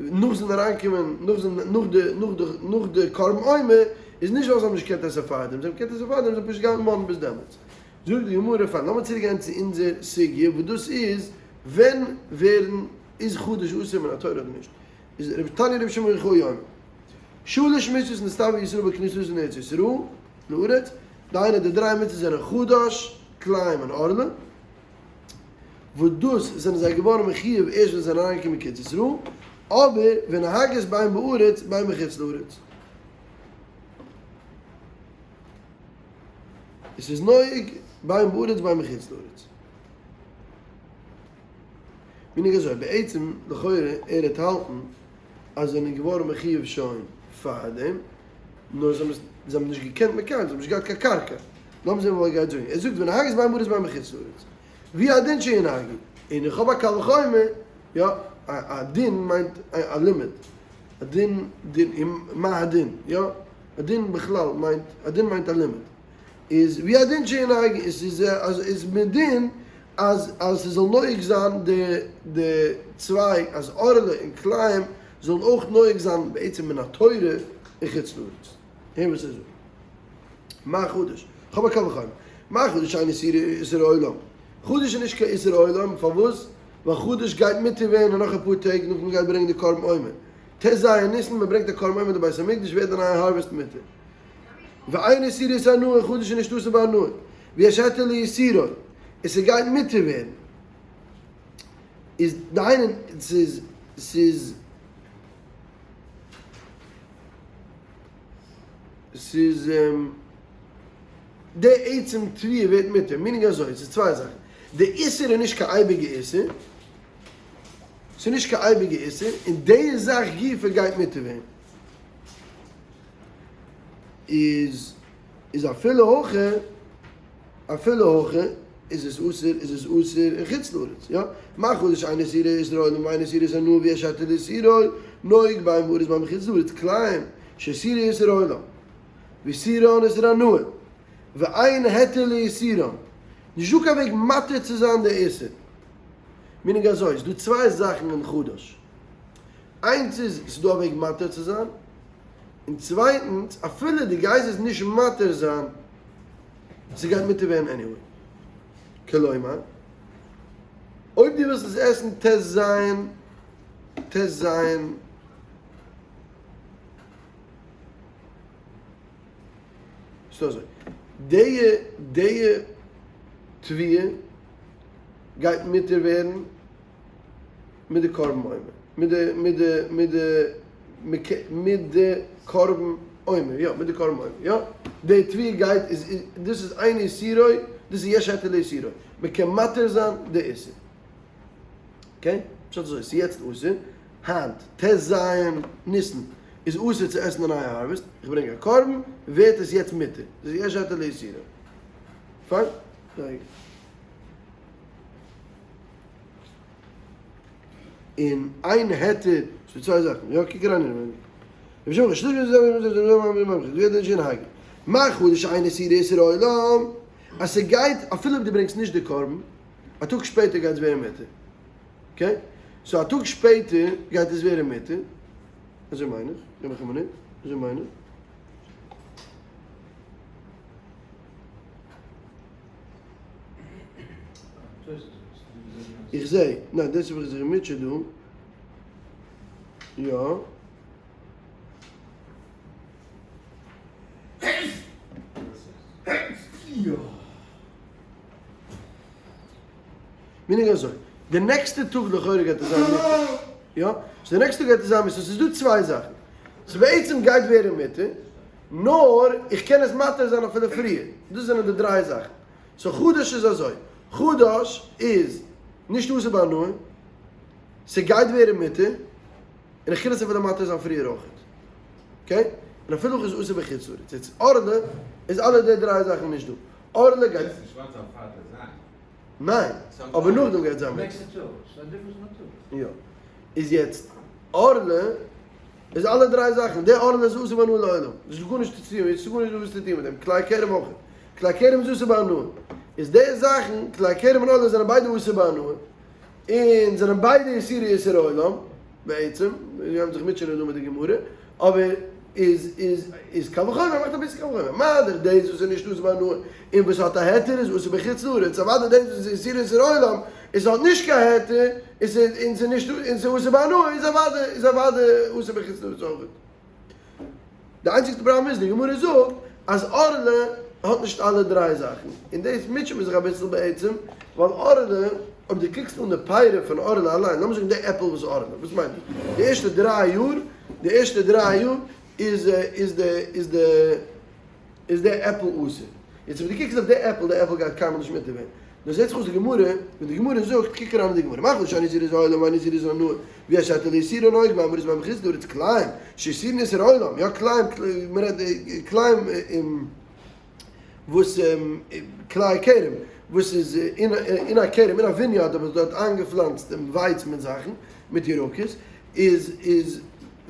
נאך זיין אריינקומען, נאך זיין, נאך די, נאך די, נאך די קרבן עומר, איז נישט ווייל זיי האבן נישט געקענט עסן פארדעם, זיי האבן געקענט עסן פארדעם, זיי האבן פשוט געהאלטן מן ביז דעמאלטס. זאגט די גמרא, פיין, לאמיר צוריק גיין צו אונזער סוגיא, וואס דאס איז, ווען ווערן, איז חדש אסור מן התורה אדער נישט? איז רבי תניא רבי שמעון בר יוחאי אומר, שלש מצוות נצטוו ישראל בכניסתן לארץ ישראל, לארץ, דהיינו די דריי מצוות זענען חדש, כלאים און ערלה, וואס דאס זענען זיי געווארן מחיוב ערשט ווען זיי זענען אריינגעקומען קיין ארץ ישראל, אבער ונוהגות בין בארץ בין בחוץ לארץ. עס איז נוהג בין בארץ בין בחוץ לארץ. מנהג אזוי, בעצם לכאורה ער העט האלטן אז זיי זענען געווארן מחיוב שוין פארדעם, נאר זיי האבן זיי האבן נישט געקענט מקיים זיין, זיי האבן נישט געהאט קיין קרקע. לאמיר זען וואס ער גייט זאגן. ער זאגט ונוהגות בין בארץ בין בחוץ לארץ. והוא הדין שינהגו. און איך האב א קל וחומר, יא, א דין מיינט א לימוד. א דין, דין, מה הדין, יא? א דין בכלל מיינט, א דין מיינט א לימוד. איז והוא הדין שינהגו, עס איז אז איז מדין אז אז ס'זאל נוהג זיין די די צוויי אז ערלה און כלאים זאלן אויך נוהג זיין בעצם מן התורה אין חוץ לארץ. הער וואס ער זאגט. מה חדש? כ'האב א קל וחומר. מה חדש שאין איסור עולם? חדש איז נישט קיין איסור עולם, פארוואס? ווייל חדש גייט מותר ווערן אין נאך אפאר טעג נאכדעם גייט ברענגען די קרבן עומר. ט ז ניסן מען ברענגט א קרבן עומר אין די בית המקדש ווערט די נייע הארוועסט מותר. ואין איסורו איסור הנאה און חדש איז נישט אסור בהנאה. ויש היתר לאיסורו און ס'גייט מותר ווערן. איז דהיינו ס'איז ס'איז ס'איז די עצם תבואה ווערט מותר, meaning אזוי, ס'איז צוויי זאכן, די איסור איז נישט קיין אייביגע איסור, ס'איז נישט קיין אייביגע איסור, און די זאך גופא גייט מותר ווערן. איז איז אפילו הכי, אפילו הכי איז עס אסור, איז עס אסור אין חוץ לארץ, יא? מה חדש שאין איסורו איסור עולם ואין איסורו איסור הנאה ויש היתר לאיסורו, נוהג בין בארץ בין בחוץ לארץ, כלאים שאיסורן איסור עולם, ואיסורן איסור הנאה, ואין היתר לאיסורן, נישט דא קיין וועג מתיר צו זיין די איסור. meaning אזוי, ס'דא צוויי זאכן אין חדש. איינס איז, ס'דא א וועג מתיר צו זיין, און צווייטנס, אפילו דו גייסט עס נישט מתיר זיין, ס'גייט מותר ווערן anyway. כלומר, אויב דו ווילסט עס עסן ט ז, ט ז, ס'איז אזוי, די די תבואה גייט מותר ווערן מיט די קרבן עומר, מיט די מיט די מיט די מיט די קרבן עומר, יא, מיט די קרבן עומר, יא, די תבואה גייט איז דאס איז אין איסורו, דאס איז יש היתר לאיסורו, מען קען מתיר זיין די איסור, okay? פשט אזוי, ס'איז יעצט אסור, היינט ט ז ניסן איז אסור צו עסן די נייע הארוועסט, איך ברענג א קרבן, ווערט עס יעצט מותר, דאס איז יש היתר לאיסורו. פיין? זייער גוט. און אין היתר, ס'דא צוויי זאכן, יא קוק אריין אינעווייניג. רבי שמעון מה חדש שאין איסורו איסור עולם, אז ס'גייט אפילו אויב דו ברענגסט נישט די קרבן, א טאג שפעטער גייט עס ווערן מותר. okay? So א טאג שפעטער גייט עס ווערן מותר, אזוי מיין איך, געב מיך א מינוט, אזוי מיין איך. איך זע, ניין דאס האב איך זיך געמוטשעט דא, יא. meaning אזוי, די נעקסטע טאג לכאורה גייט עס זיין מותר, יא? so די נעקסטע טאג גייט עס זיין מותר, so ס'איז דא צוויי זאכן, ס'בעצם גייט ווערן מותר, נאר איך קען עס מתיר זיין אפילו פריער, דאס זענען די דריי זאכן. so חדש איז אזוי, חדש איז נישט אסור בהנאה. ס'גייט ווערן מותר, און איך קען עס אפילו מתיר זיין פריער אויכעט. okay? און אפילו אויך איז אסור בחוץ לארץ. יעצט ערלה איז אלע די דריי זאכן נישט דא. ערלה גייט. קענסט נישט ווארט זיין פארדער זיין. ניין, אבער נאכדעם גייט זיין מותר. יא. איז יעצט ערלה איז אלע דריי זאכן. די ערלה איז אסור בהנאה לעולם. נישט דא גארנישט צו טון, ס'איז גארנישט דא וואס צו טון מיט דעם. כלאי כרם אויך. כלאי כרם איז אסור בהנאה. איז די זאכן, כלאי כרם און ערלה זענען ביידע אסור בהנאה. און זענען ביידע איסורי איסור עולם, בעצם, מיר גייען זיך מוטשענען דא מיט די גמרא, אבער איז איז איז קל וחומר מאכט אביסל קל וחומר, מה דאך דאס וואס איז נישט אסור בהנאה און וואס האט א היתר איז אסור בחוץ לארץ, אוודאי דאס וואס איז איסורי איסור עולם און ס'האט נישט קיין היתר און ס'איז נישט און ס'איז אסור בהנאה איז אוודאי איז אוודאי אסור בחוץ לארץ אויך. די איינציגסטע פראבלעם איז די גמרא זאגט אז ערלה האט נישט אלע דריי זאכן, און דאס מוטשעט מען זיך אביסל בעצם, ווייל ערלה, אויב דו קוקסט אן די פירות פון ערלה אליין, לאמיר זאגן די עפל וואס איז ערלה, וואס מיינט דאס? די ערשטע דריי יאר, די ערשטע דריי יאר איז איז די איז די איז די עפל אסור. יעצט אויב דו קוקסט אויף די עפל, די עפל גייט קיינמאל נישט מותר ווערן. דא זעט זיך אויס די גמרא, ווען די גמרא זאגט, קוק אריין אין די גמרא, מאכל שאין איסור איז עולם ואין איסור איז הנאה, ויש היתר לאיסורו נוהג בהן בארץ ובין בחוץ לארץ, כלאים, שאיסורן איסור עולם, יא כלאים, מען רעדט כלאים וואס כלאי כרם, וואס איז אין א כרם, אין א vineyard האט מען דארט איינגעפלאנצט ווייץ מיט זאכן, מיט ירקות, איז איז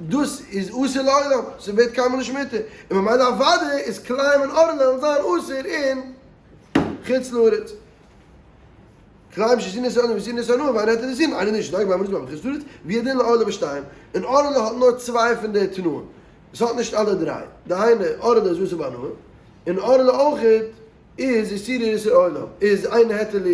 דאס איז אסור לעולם, ס'ווערט קיינמאל נישט מותר, און ממילא אוודאי איז כלאים און ערלה זיין אסור אין חוץ לארץ. כלאים שאיסורן איסור עולם ואיסורן איסור הנאה ואין היתר לאיסורן אינו נישט נוהג בהן בארץ ובין בחוץ לארץ, והוא הדין לערלה בשתיים, און ערלה האט נאר צוויי פון די תנאים, עס האט נישט אלע דריי, דהיינו ערלה איז אסור בהנאה, און ערלה אויכעט איז איסורו איסור עולם, איז אין היתר ל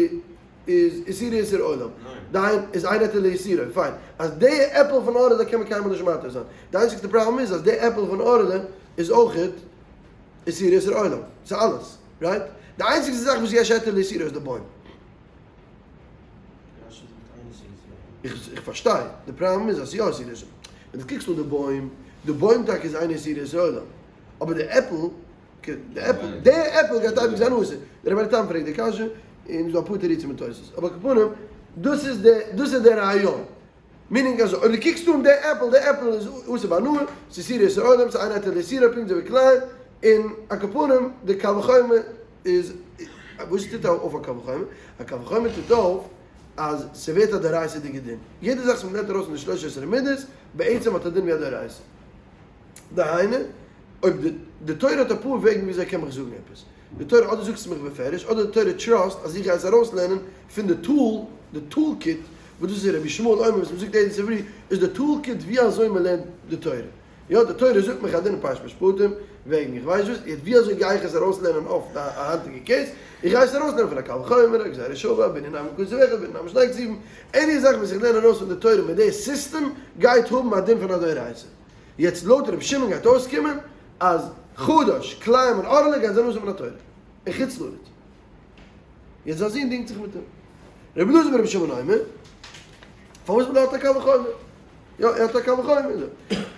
איז איסורו איסור עולם, דהיינו איז אין היתר לאיסורו, פיין, אז די עפל פון ערלה קען מען קיינמאל נישט מתיר זיין, די איינציגסטע פראבלעם איז אז די עפל פון ערלה איז אויכעט איסורו איסור עולם, ס'איז אלעס, right? די איינציגסטע זאך וואס יש היתר לאיסורו איז די בוים. איך פארשטיי, די פראבלעם איז אז יא איסורו איסור, ווען דו קוקסט אן די בוים, די בוים טאקע איז אינו איסורו איסור עולם, אבער די עפל, די עפל, די עפל גייט אייביג זיין אסור. דער רבינו תם פרעגט די קשיא, און ס'איז דא אפאר תירוצים אין תוס', אבער על כל פנים, דאס איז די, דאס איז די רעיון. meaning אז אויב דו קוקסט אן די עפל, די עפל איז אסור בהנאה, ס'איז איסורו איסור עולם, ס'איז אין היתר לאיסורו פונקט אזוי ווי כלאים, און על כל פנים די קל וחומר איז, וואס טוט אויף א קל וחומר? א קל וחומר טוט אויף אז ס'ווערט א דאורייתא'דיגע דין. יעדע זאך וואס מ'נעמט ארויס פון די שלוש עשרה מידות, בעצם האט א דין ווי א דאורייתא. דהיינו, אויב די די תורה האט אפאר וועגן וויאזוי קען מיך זאגן עפעס. די תורה אדער זאגט עס מיך בפירוש, אדער די תורה trust אז איך גיי עס ארויסלערנען פון די tool, די tool kit, וואס דאס איז רבי ישמעאל אומר וואס מ'זאגט יעדן צופרי, איז די tool kit ווי אזוי מ'לערנט די תורה. יא, די תורה זאגט מיך א דין אין פרשת משפטים, וועגן איך ווייס וואס, יעצט ווי אזוי גיי איך עס ארויסלערנען אויף א היינטיגע case? איך גיי עס ארויסלערנען פון א קל וחומר, א גזירה שווה, א בנין אב כתוב אחד, בנין אב שני כתובים, any זאך וואס איך לערן ארויס פון די תורה מיט די סיסטעם גייט האבן א דין פון א דאורייתא. יעצט לויט רבי שמעון גייט אויסקומען אז חדש, כלאים און ערלה גייען זיין אסור מן התורה אין חוץ לארץ. יעצט זיין זון דינגט זיך מיט אים. רבי אלעזר ברבי שמעון אומר, פארוואס מען האט א קל וחומר? יא, ער האט א קל וחומר.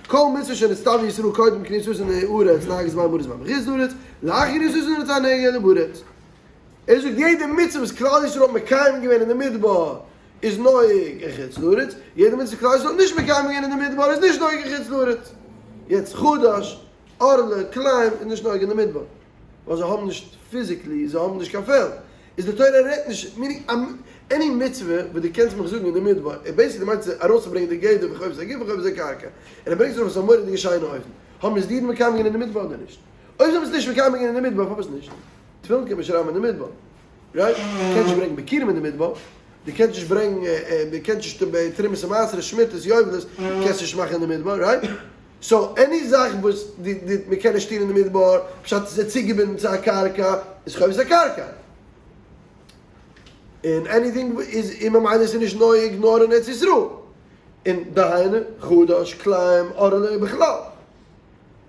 כל מצוה שנצטוו ישראל קודם כניסתן לארץ נוהגת בין בארץ ובין בחוץ לארץ, לאחר כניסתן לארץ אין נוהגת אלא בארץ. ער זאגט יעדע מצוה וואס כלל ישראל האט מקיים געווען אין די מדבר איז נוהג אין חוץ לארץ, יעדע מצוה כלל ישראל האט נישט מקיים געווען אין די מדבר איז נישט נוהג אין חוץ לארץ. יעצט חדש, ערלה, כלאים איז נישט נוהג אין די מדבר, ווייל זיי האבן נישט physically, זיי האבן נישט קיין פעלד, איז די תורה רעדט נישט, meaning any מצוה וואס דו קענסט מיך זאגן אין די מדבר, ער basically מיינט צו ארויסצוברענגען די גדר פון חובת הגוף און חובת הקרקע, און ער ברענגט עס ארויף אויף א מורא'דיגע שיינע אופן, האבן עס די אידן מקיים געווען אין די מדבר אדער נישט? אויב זיי האבן עס נישט מקיים געווען אין די מדבר פארוואס נישט? תפילין קען מען שרייבן אין די מדבר, right? דו קענסט נישט ברענגען ביכורים אין די מדבר, דו קענסט נישט ברענגען, דו קענסט נישט תרומות ומעשרות, שמיטות, יובלות, קענסט נישט מאכן אין די מדבר, right? so any זאך וואס די די מען קען נישט טון אין די מדבר, פשט עס איז צוגעבינדן צו א קרקע, איז חובת הקרקע. און anything איז און ממילא איז נישט נוהג נאר אין ארץ ישראל. און דהיינו, חדש, כלאים, ערלה בכלל.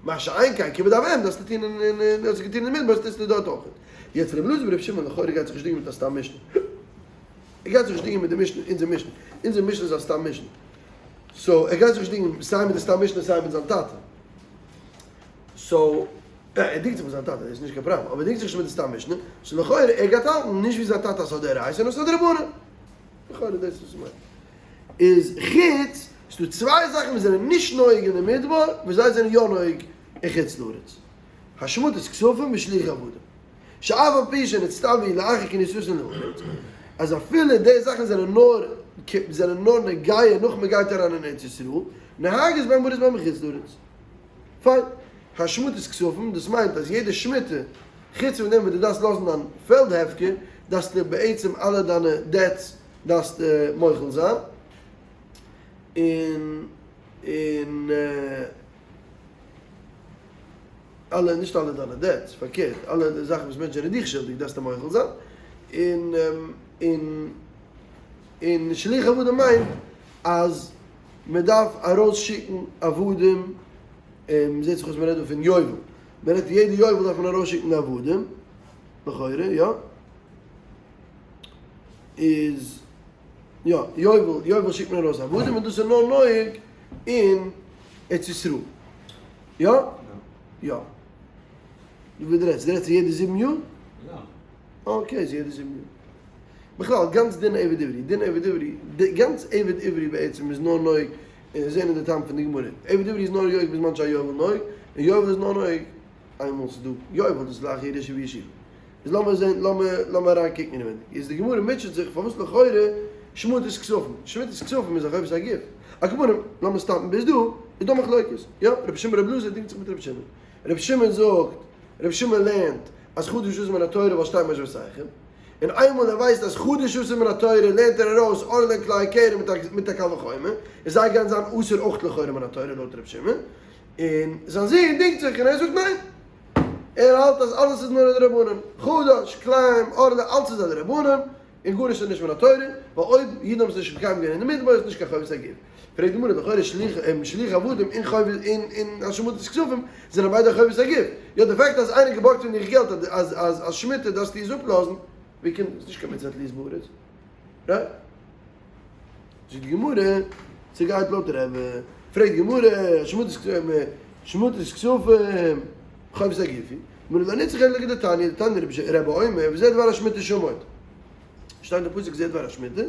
מה שאין כן כיבוד אב ואם דארפסטו טון אין אין האסט געטון אין מדבר טוסטו דארט אויך. יעצט רבי אלעזר ברבי שמעון לכאורה גייט זיך נישט דינגען מיט א סתם משנה. ער גייט זיך נישט דינגען מיט די משנה, אונזער משנה. אונזער משנה איז א סתם משנה. so ער גייט זיך נישט דינגען סיי מיט די סתם משנה סיי מיט זיין טאטע. so ער דינגט זיך מיט זיין טאטע, דאס איז נישט קיין פראבלעם, אבער ער דינגט זיך נישט מיט די סתם משנה. so לכאורה ער גייט האלטן נישט ווי זיין טאטע אז ס'איז א דאורייתא נאר ס'איז א דרבנן. לכאורה דאס איז וואס מ'מיינט. איז חוץ, ס'דא צוויי זאכן וואס זענען נישט נוהג אין די מדבר וואס זיי זענען יא נוהג אין חוץ לארץ, השמטת כספים ושילוח עבדים, שאף על פי שנצטוו לאחר כניסתן לארץ, אז אפילו די זאכן זענען נאר זענען נאר נוגע נאך מ'גייט אריין אין ארץ ישראל, נוהגות בין בארץ ובין בחוץ לארץ. פיין. השמטת כספים, דאס מיינט אז יעדע שמיטה, חוץ פון דעם וואס דו דארפסט לאזן דיין פעלד הפקר, דארפסטו בעצם אלע דיינע debts דארפסטו מוחל זיין, און און אלע, נישט אלע דיינע debts, פארקערט, אלע די זאכן וואס מענטשן זענען דיך שולדיג דארפסטו מוחל זיין, און און און שילוח עבדים מיינט אז מען דארף ארויס שיקן עבדים, און זעט זיך אויס מען רעדט דא פון יובל, מען רעדט יעדע יובל דארף מען ארויס שיקן די עבדים, לכאורה יא? איז יא, יובל, יובל שיקט מען ארויס עבדים און דאס איז נאר נוהג אין ארץ ישראל, יא? יא. ווי דו רעדסט? דו רעדסט יעדע זיבן יאר? יא. okay, איז יעדע זיבן יאר. בכלל, גאנץ דין עבד עברי, דין עבד עברי, גאנץ עבד עברי בעצם איז נאר נוהג, און זעהן אין די טעם פון די גמרא, עבד עברי איז נאר נוהג בזמן שהיובל נוהג, און יובל איז נאר נוהג איינמאל ס'איז דא יובל, דאס איז לאחר ירושה וישיבה. איז לאמיר זעהן, לאמיר לאמיר אריין קוקן אינעווייניג. איז די גמרא מוטשעט זיך פארוואס לכאורה השמטת כספים, השמטת כספים איז א חובת הגוף. על כל פנים, לאמיר stop ן ביז דא, איז דא מחלוקת. יא, רבי שמעון רבי אלעזר דינגט זיך מיט רבי שמעון. רבי שמעון זאגט, רבי שמעון לערנט אז חדש אסור מן התורה ווייל שטייט מושבותיכם, און איינמאל ער ווייסט אז חדש אסור מן התורה לערנט ער ארויס ערלה און כלאי הכרם מיט א קל וחומר, און זיי גייען זיין אסור אויך לכאורה מן התורה לויט רבי שמעון, און זיין זון דינגט זיך און ער זאגט ניין, ער האלט אז אלעס איז נאר א דרבנן, חדש, כלאים, ערלה, אלץ איז א דרבנן, און גארנישט איז נישט מן התורה, ווייל אויב אידן האבן עס נישט מקיים געווען אין די מדבר איז נישט קיין חובת הגוף. פרעגט די גמרא, לכאורה שילוח עבדים און חובת און און השמטת כספים זענען ביידע חובת הגוף. יא די fact אז איינער געבארגט פון דיך געלט אז אז אז אז שמיטה דארפסטו עס אפלאזן, ווי קומט עס נישט קיין מצוה תלוית בארץ. right? זאגט די גמרא, ס'גייט לויט רבי. פרעגט די גמרא, השמטת כספים, השמטת כספים, חובת הגוף היא? גמרא לא נצרכא אלא לכדתניא, דתניא רבי אומר, וזה דבר השמיטה שמוט. שטייט אין פסוק זה דבר השמיטה,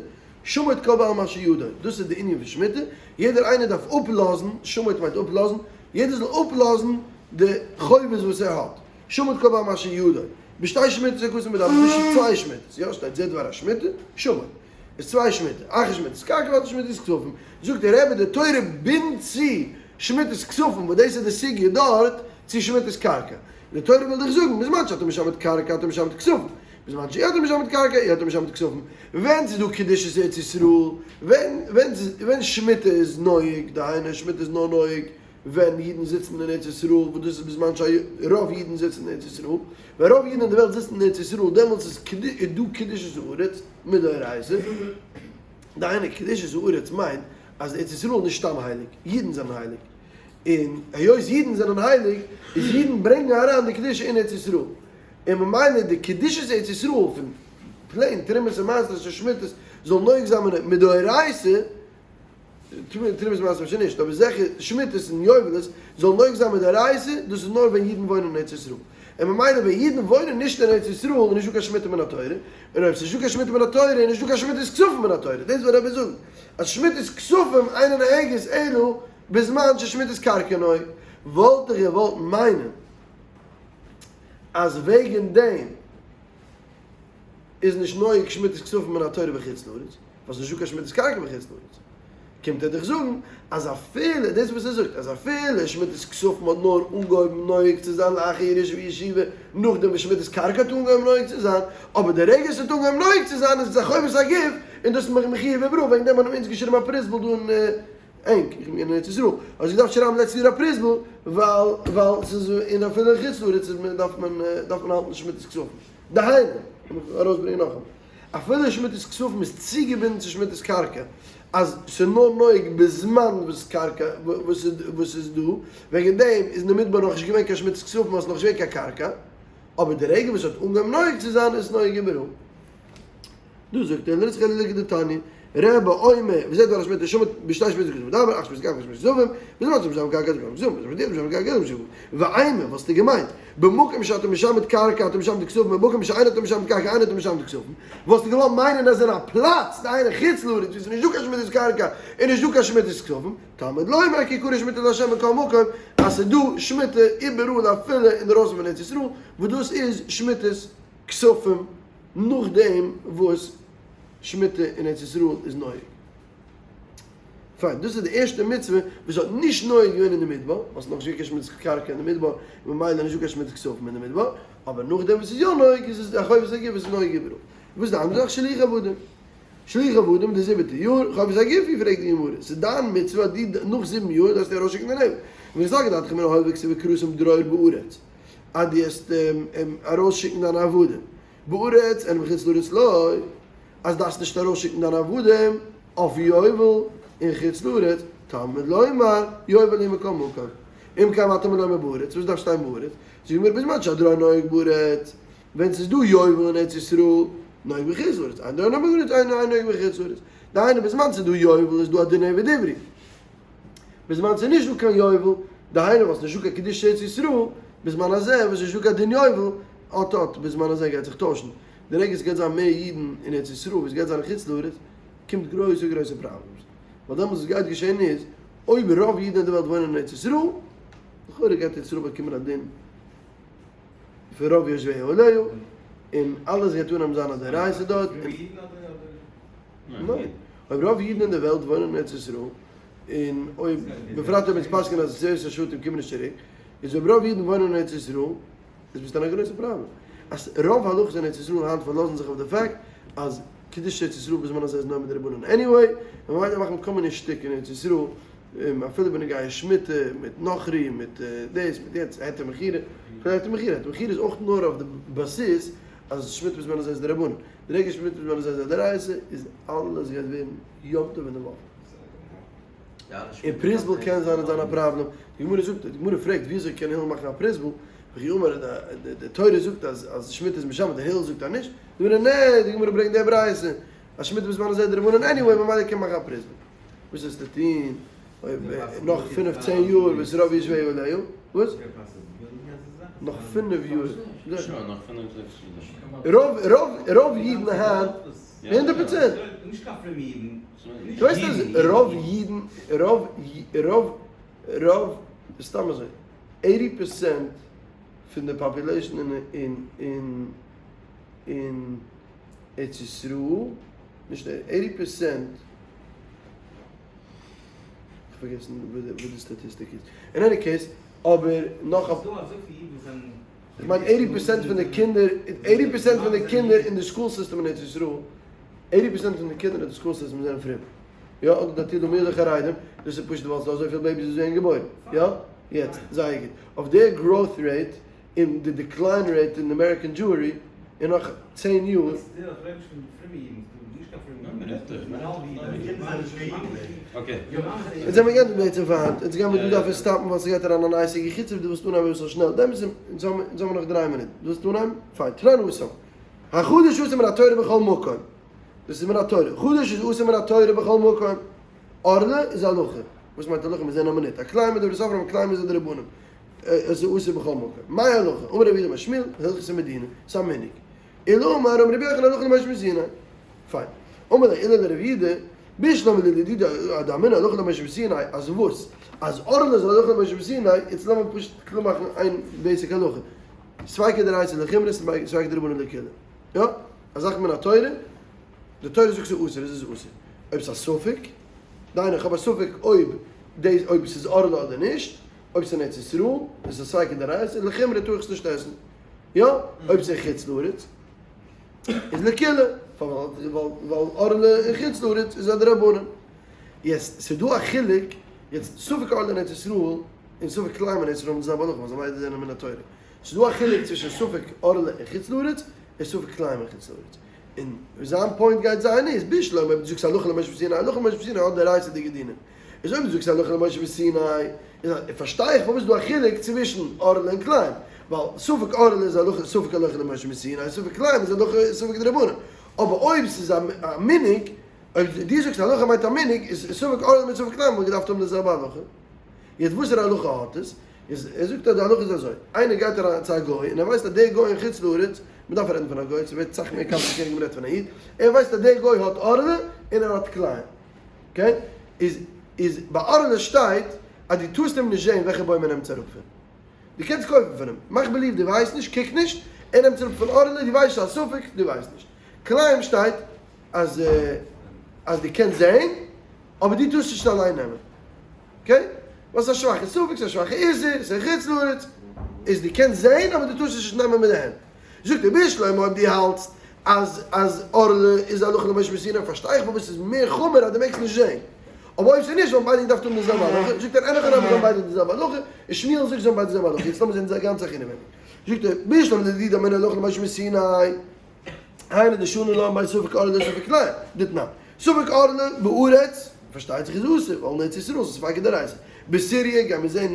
שמוט כל בעל מה שידו, דאס איז די ענין פון שמיטה, יעדער איינער דארף אפלאזן, שמוט מיינט אפלאזן, יעדער זאל אפלאזן די חובות וואס ער האט, שמוט כל בעל מה שידו, בשתי שמיטות הכתוב מדבר, צווישן צוויי שמיטות, יא, שטייט זה דבר השמיטה, שמוט. איז צוויי שמיטה, אחת שמיטת קרקע ואחת שמיטת כספים, זאגט דער רבי די תורה בינדט צו שמיטת כספים וואס דאס איז די סוגיא דארט צו שמיטת קרקע, די תורה וויל דיך זאגן בזמן שאתה משמט קרקע אתה משמט כספים, בזמן שאי אתה משמט קרקע אי אתה משמט כספים, ווען ס'איז דא קדושת ארץ ישראל, ווען ווען ווען שמיטה איז נוהג, דהיינו שמיטה איז נאר נוהג ווען אידן זיצן אין ארץ ישראל, וואס דאס איז בזמן שרוב אידן זיצן אין ארץ ישראל, ווען רוב אידן אין די וועלט זיצן אין ארץ ישראל דעמאלטס איז דא קדושת הארץ, מדאורייתא, דהיינו קדושת הארץ מיינט אז ארץ ישראל איז נישט סתם הייליג, אידן זענען הייליג, און היות אידן זענען הייליג איז אידן ברענגען אריין די קדושה אין ארץ ישראל, און ממילא די קדושת ארץ ישראל פון plain תרומות און מעשרות און שמיטות זאל נוהג זיין מדאורייתא, תרומות ומעשרות אפשר נישט, אבער זיכער שמיטות און יובלות זאל נוהג זיין מדאורייתא, דאס איז נאר ווען אידן וואוינען אין ארץ ישראל. און ממילא ווען אידן וואוינען נישט אין ארץ ישראל איז נישטא קיין שמיטה מן התורה, און אויב ס'איז נישטא קיין שמיטה מן התורה איז נישטא קיין שמיטת כספים מן התורה, דאס וויל רבי זאגן אז שמיטת כספים אינה נוהגת אלא בזמן ששמיטת קרקע נוהג, וואלט איך געוואלט מיינען אז וועגן דעם איז נישט נוהג שמיטת כספים מן התורה בחוץ לארץ. ווייל ס'נישטא קיין שמיטת קרקע בחוץ לארץ, קומט ער דיך זאגן אז אפילו, דאס וואס ער זאגט, אז אפילו שמיטת כספים האט נאר אנגעהויבן נוהג צו זיין לאחר ירושה וישיבה, נאכדעם וואס שמיטת קרקע האט אנגעהויבן נוהג צו זיין, אבער די רגע עס האט אנגעהויבן נוהג צו זיין איז עס א חובת הגוף, און דאס איז מחויב איבעראל, וועגן דעם האבן אונז געשריבן א פרוזבול דא אין ענק, איך בין אין ארץ ישראל, האט זי געדארפט שרייבן לעצטע יאר א פרוזבול, ווייל ווייל ס'איז און אפילו אין חוץ לארץ איז מען דארף מען דארף מען האלטן שמיטת כספים. דהיינו, לאמיך ארויסברענגען נאכאמאל. אפילו שמיטת כספים איז צוגעבינדן צו שמיטת קרקע, אז ס'איז נאר נוהג בזמן וואס קרקע וואס איז דא, וועגן דעם איז אין די מדבר נאכנישט געווען קיין שמיטת כספים ווייל ס'איז נאכנישט געווען קיין קרקע, אבער די רגע וואס ס'האט אנגעהויבן נוהג צו זיין איז עס נוהג איבעראל. דא זאגט ער, לרצח אלי לכדתניא. רבי אומר, וזה דבר השמיטה שומט בשתי שמיטות הכתוב מדבר, אך שמיטת קרקע ושמיטת כספים, בזמן שמשלם קרקע אתה משלם כספים, בזמן שמשלם קרקע אתה משלם כספים. ואימא, וואלסטו געמיינט, במקום שאתה משמט קרקע אתה משמט כספים, במקום שאין אתה משמט קרקע אין אתה משמט כספים, וואלסטו געוואלט מיינען אז אין א פלאץ, דהיינו חוץ לארץ, וואו ס'איז נישטא קיין שמיטת קרקע און נישטא קיין שמיטת כספים, תלמוד לומר כי יקרא שמיטה לה' בכל מקום, אז ס'איז דא שמיטה איבעראל אפילו אינדערויסן פון ארץ ישראל, וואס דאס איז שמיטת כספים נאכדעם וואס שמיטה אין ארץ ישראל איז נוהג. פיין, דאס איז די ערשטע מצוה וואס האט נישט נוהג געווען אין די מדבר, ווייל ס'איז נאכנישט געווען קיין שמיטת קרקע אין די מדבר, און ממילא נישטא קיין שמיטת כספים אין די מדבר, אבער נאכדעם וואס ס'איז יא נוהג איז עס א חובת הגוף וואס איז נוהג איבעראל. וואס איז די אנדערע זאך? שילוח עבדים. שילוח עבדים די זיבעטע יאר, חובת הגוף היא פרעגט די גמרא, ס'איז דיין מצוה אז דו נאך זיבן יאר דארפסטו ארויסשיקן די נעמען. און סלקא דעתך אמינא הואיל וכתיב וקראתם דרור בארץ, אז דו העסט ארויסשיקן דיינע עבדים בארץ אין בחוץ לארץ לא, אז דארפסט נישט ארויסשיקן דיינע עבדים אויף יובל אין חוץ לארץ, תלמוד לומר יובל הוא מכל מקום, אם כן מה תלמוד לומר בארץ, וואס דארף שטיין בארץ? זאגט מיר בזמן שהדרור נוהג בארץ, ווען ס'איז דא יובל אין ארץ ישראל, נוהג בחוץ לארץ, אין דרור נוהג בארץ, אין נוהג בחוץ לארץ, דהיינו בזמן ס'איז דא יובל איז דא א דין עבד עברי, בזמן ס'איז נישט דא קיין יובל, דהיינו ווייל ס'איז נישט דא קיין קדושת ארץ ישראל, בזמן הזה וואס ס'איז נישט דא קיין דין יובל, אט אט בזמן הזה גייט זיך טוישן, די רגע ס'גייט זיין מער אידן אין ארץ ישראל ווי ס'גייט זיין אין חוץ לארץ, קומט גרויסע גרויסע problems, ווייל דעמאלטס וואס גייט געשען איז, אויב רוב אידן אין די וועלט וואוינען אין ארץ ישראל, לכאורה גייט ארץ ישראל באקומען א דין פון רוב יושביה עליה, און אלעס גייט אנהייבן זיין א דאורייתא דארט, ניין, אויב רוב אידן אין די וועלט וואוינען אין ארץ ישראל, און אויב, בפרט אויב אונז פסק'ענען אז עשרת השבטים קומען נישט צוריק, איז אויב רוב אידן וואוינען אין ארץ ישראל, איז ביסטו אין א גרויסע פראבלעם. אז רוב הלכות אין ארץ ישראל היינט פארלאזן זיך אויף די fact אז קדושת ארץ ישראל בזמן הזה איז נאר מדרבנן anyway, און ממילא מאכט מען כל מיני שטיק אין ארץ ישראל, אפילו בנוגע שמיטה, מיט נוכרי, מיט דאס, מיט יענץ, היתר מכירה, אפילו היתר מכירה, היתר מכירה איז אויך נאר אויף די באסיס אז שמיטה בזמן הזה איז דרבנן. די רגע שמיטה בזמן הזה איז א דאורייתא איז אלעס גייט ווערן יום טוב אין די וואך. און פרוזבול קען זיין זיין א פראבלעם, די גמרא זאגט, די גמרא פרעגט ווי אזוי קען הלל מאכן א פרוזבול, וכי אמר די תורה זאגט אז אז שמיטה איז משמט, די הלל זאגט אז נישט, די גמרא נע, די גמרא ברענגט די ברייתא אז שמיטה בזמן הזה איז דרבנן anyway ממילא קען מאכן א פרוזבול. וואס וועסטו טון אויב נאך פינף צען יאר וואס רוב יושבי עליה, וואס? נאך פינף יאר. שוין נאך פינף זעקס יאר. רוב רוב רוב אידן היינט, 100%. נישט קיין פרומע אידן. דו ווייסט אז רוב אידן, רוב רוב רוב, סתם אזוי, eighty percent פון די population אין אין אין ארץ ישראל, נישט eighty percent, כ'האב פארגעסן וואס די סטאטיסטיק איז, אין any case, אבער נאך א. איך מיין eighty percent פון די קינדער, eighty percent פון די קינדער אין די school system אין ארץ ישראל, eighty percent פון די קינדער אין די school system זענען פרום. יא, אדער דתי לאומי אדער חרדים, דאס איז פשוט ווייל ס'דא אזויפיל babies וואס ווערן געבוירן. יא? יעצט, זייער גוט. אויף די growth rate און די decline rate אין American Jewry אין נאך 10 יאר. אונז זעמיר גענדיגט בעצם פאר היינט, אונז גיימיר דא דארפן stop ן ווייל ס'גייט אריין אן נייע סוגיא חוץ אויב דו ווילסט אנהייבן אביסל שנעל, דעמאלטס אונז האבן נאך דריי מינוט, דו ווילסט אנהייבן? פיין, תנן התם, החדש אסור מן התורה בכל מקום, דאס איז מן התורה, חדש איז אסור מן התורה בכל מקום, ערלה איז הלכה, וואס מיינט הלכה? מיר זעען א מינוט, א כלאים מדברי סופרים, א כלאים איז א דרבנן, עס איז אסור בכל מקום, מאי הלכה? אמר רב יהודה אמר שמואל, הלכתא מדינה, ס'איז א מנהג. עולא אמר אמר רבי יוחנן הלכה למשה מסיני. פיין. אמר ליה עולא לרב יהודה, בשלמא לדידי אדאמינא הלכה למשה מסיני, אז וואס? אז ערלה איז הלכה למשה מסיני, יעצט לאמיר פשוט קלאר מאכן איין basic הלכה. ספיקא דאורייתא לחומרא ספיקא דרבנן לקולא. יא? א זאך מן התורה, די תורה זאגט ס'איז אסור, איז עס אסור. אויב ס'איז א ספק, דהיינו איך האב א ספק אויב דאס אויב ס'איז ערלה אדער נישט, אויב ס'איז אין ארץ ישראל, איז עס א ספיקא דאורייתא, לחומרא טאר איך עס נישט עסן. יא, אויב ס'איז אין חוץ לארץ איז לקולא, ווייל ערלה אין חוץ לארץ איז א דרבנן. יעצט, ס'איז דא א חילוק, יעצט ספק ערלה אין ארץ ישראל און ספק כלאים אין ארץ ישראל האבן די זעלבע הלכה ווייל זיי ביידע זענען מן התורה. ס'איז דא א חילוק צווישן ספק ערלה אין חוץ לארץ און ספק כלאים אין חוץ לארץ. און זיין point גייט זיין איז, בשלמא אויב דו זאגסט הלכה למשה מסיני, הלכה למשה מסיני האט דאורייתא'דיגע דינים. איז אויב דו זאגסט הלכה למשה מסיני, איז פארשטיי איך פארוואס איז דא א חילוק צווישן ערלה און כלאים, ווייל ספק ערלה איז הלכה ספק הלכה למשה מסיני, ספק כלאים איז הלכה ספק דרבנן. אבער אויב ס'איז א מנהג, אויב דו זאגסט הלכה מיינט א מנהג, איז ספק ערלה מיט ספק כלאים וואלט געדארפט האבן די זעלבע הלכה. יעצט וואסערע הלכה האט עס? איז ער זאגט אז די הלכה איז אזוי, איינער גייט אריין צו א גוי און ער ווייסט אז דער גוי אין חוץ לארץ, מען דארף רעדן פון א גוי, ס'ווערט סאך מער complicated ווען מ'רעדט פון א איד, ער ווייסט אז דער גוי האט ערלה און ער האט כלאים, okay? איז איז ביי ערלה שטייט אז דו טארסט אים נישט זען וועלכע בוים ער נעמט עס אראפ פון. דו קענסט קויפן פון אים, מאך believe דו ווייסט נישט, קוק נישט, ער נעמט עס אראפ פון ערלה, דו ווייסט ס'איז א ספק, דו ווייסט נישט. כלאים שטייט אז אז דו קענסט זען, אבער דו טארסט נישט אליין נעמען. okay? ווייל ס'איז א שוואכע ספק, ס'איז א שוואכע איסור, ס'איז חוץ לארץ, איז דו קענסט זען אבער דו טארסט עס נישט נעמען מיט די הענט. זאגט ער בשלמא אויב דו האלטסט אז אז ערלה איז הלכה למשה מסיני פארשטיי איך פארוואס ס'איז מער חמור אז דו מעגסט נישט זען. אבער אויב ס'איז נישט וואלטן ביידע געדארפט האבן די זעלבע הלכה. זאגט ער אין הכי נמי זיי האבן ביידע די זעלבע הלכה, און שמואל זאגט זיי האבן ביידע די זעלבע הלכה. יעצט לאמיר זען די גאנצע זאך אינעווייניג. זאגט ער בשלמא לדידי דאמינא הלכה למשה מסיני. היינו דשני לן בין ספק ערלה לספק כלאים, דתנן. ספק ערלה בארץ, פארשטייט זיך איז אסור, ווייל אין ארץ ישראל איז ספיקא דאורייתא. בסיריע גייען מיר זען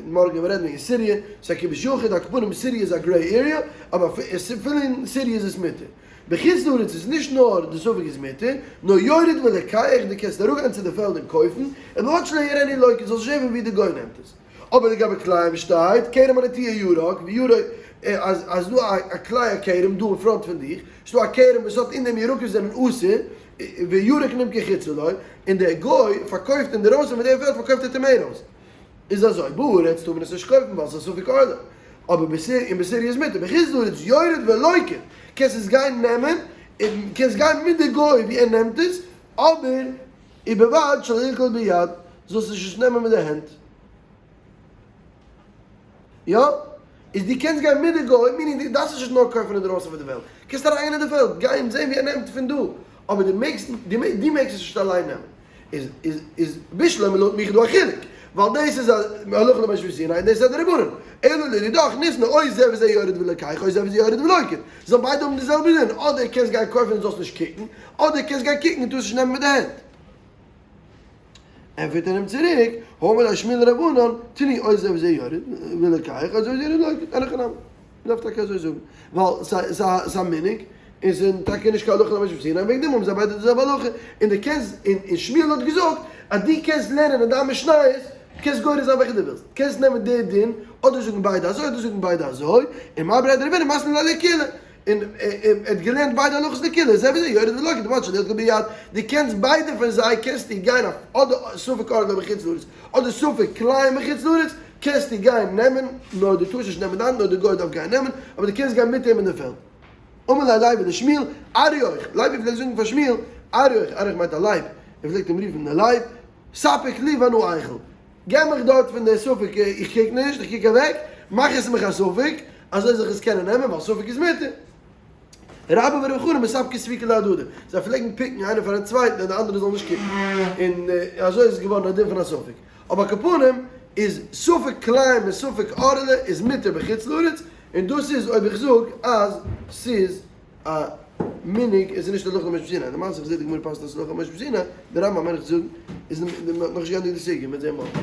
מארגן ווען מיר רעדן וועגן סיריע, ס'איז א כיבוש יחיד, על כל פנים סיריע איז א gray area, אבער אפילו אין סיריע איז עס מותר. בחוץ לארץ איז נישט נאר די ספק איז מותר, נאר יורד ולוקח, דו קענסט אראפגיין צו די פעלד און קויפן, ובלבד שלא יראנו לוקט, זאלסט נישט זען פון ווי די גוי נעמט עס. אבער לגבי כלאים שטייט כרם הנטוע ירק וירק אז אז דא א כלאי א כרם דא אין front פון דיך ס'דא א כרם וואס האט אין דעם ירקות זענען אסור וירק נמכר חוצה לו און דער גוי פארקויפט אינדערויסן פון דער פעלד פארקויפט ער tomatoes איז אזוי בארץ טאר מען עס נישט קויפן ווייל ס'איז ספק ערלה אבער בסיר און בסיריע איז מותר בחוץ לארץ יורד ולוקט קענסט עס גיין נעמען און קענסט גיין מיט די גוי ווי ער נעמט עס אבער ובלבד שלא ילקוט ביד, זאלסט עס נישט נעמען מיט די הענט. יא? איז דו קענסט גיין מיט די גוי, meaning דו דארפסט עס נישט נאר קויפן אינדרויסן פון די וועלט, קענסט אריינגיין אין די פעלד, גיין זען ווי ער נעמט פון דא, אבער דו מעגסט, דו מעגסט עס נישט אליין נעמען. איז איז איז בשלמא לויט מיך איז דא א חילוק, ווייל דאס איז א הלכה למשה מסיני און דאס איז א דרבנן. אלא לדידך ניתני או זה וזה יורד ולוקח או זה וזה יורד ולוקט. זאלן ביידע האבן די זעלבע דין, אדער קענסט גיין קויפן און זאלסט נישט קוקן, אדער קענסט גיין קוקן און טארסט נישט נעמען מיט די הענט. ענטפערט ער אים צוריק, האמר ליה שמואל לרבנן, תני או זה וזה יורד ולוקח או זה וזה יורד ולוקט, אין הכי נמי. מ'דארף טאקע אזוי זאגן, ווייל ס'איז א מנהג, און ס'איז טאקע נישט קיין הלכה למשה מסיני, וועגן דעם האבן זיי ביידע די זעלבע הלכה, און דו קענסט, און שמואל האט געזאגט אז דו קענסט לערנען אין דיין משניות, קענסט גורס זיין וועלכע דו ווילסט, קענסט נעמען די דין, אדער זאגן ביידע אזוי אדער זאגן ביידע אזוי, און מר בריה דרבינא מתני ליה לקולא, און ער האט געלערנט ביידע הלכות לקולא, זה וזה יורד ולוקט, ובלבד שלא ילקוט ביד, דו קענסט ביידע פון זיי קענסטו גיין אויף אדער ספק ערלה בחוץ לארץ, אדער ספק כלאים בחוץ לארץ, קענסטו גיין נעמען, נאר דו טארסט נישט נעמען דיין, נאר די גוי דארף גיין נעמען, אבער דו קענסט גיין מיט אים אין די פעלד. אמר ליה לוי לשמואל, אריוך, לוי פלעגט זאגן פאר שמואל, אריוך, אריוך מיינט א לייב, ער פלעגט אים רופן דער לייב, ספק לי ואנא אוכל, געב מיך דארט פון די ספק, איך קוק נישט, איך קוק אוועק, מאך עס מיך א ספק, אזוי זאל איך עס קענען נעמען, ווייל ספק איז מותר. רבה ורב חנא מספקי ספיקא להדדי, זיי פלעגן פיקן איינער פארן צווייטן אז די אנדערע זאל נישט קוקן, און אזוי איז עס געווארן א דין פון א ספק. אבער על כל פנים איז ספק כלאים און ספק ערלה איז מותר בחוץ לארץ, און דאס איז אויב איך זאג אז ס'איז א מנהג און ס'איז נישט הלכה למשה מסיני. למעשה איך זעה די גמרא פסק'נט אז ס'איז הלכה למשה מסיני, די רמב ם מיין איך צו זאגן איז נאכנישט געענדיגט די סוגיא, מ'וועט זעהן מארגן.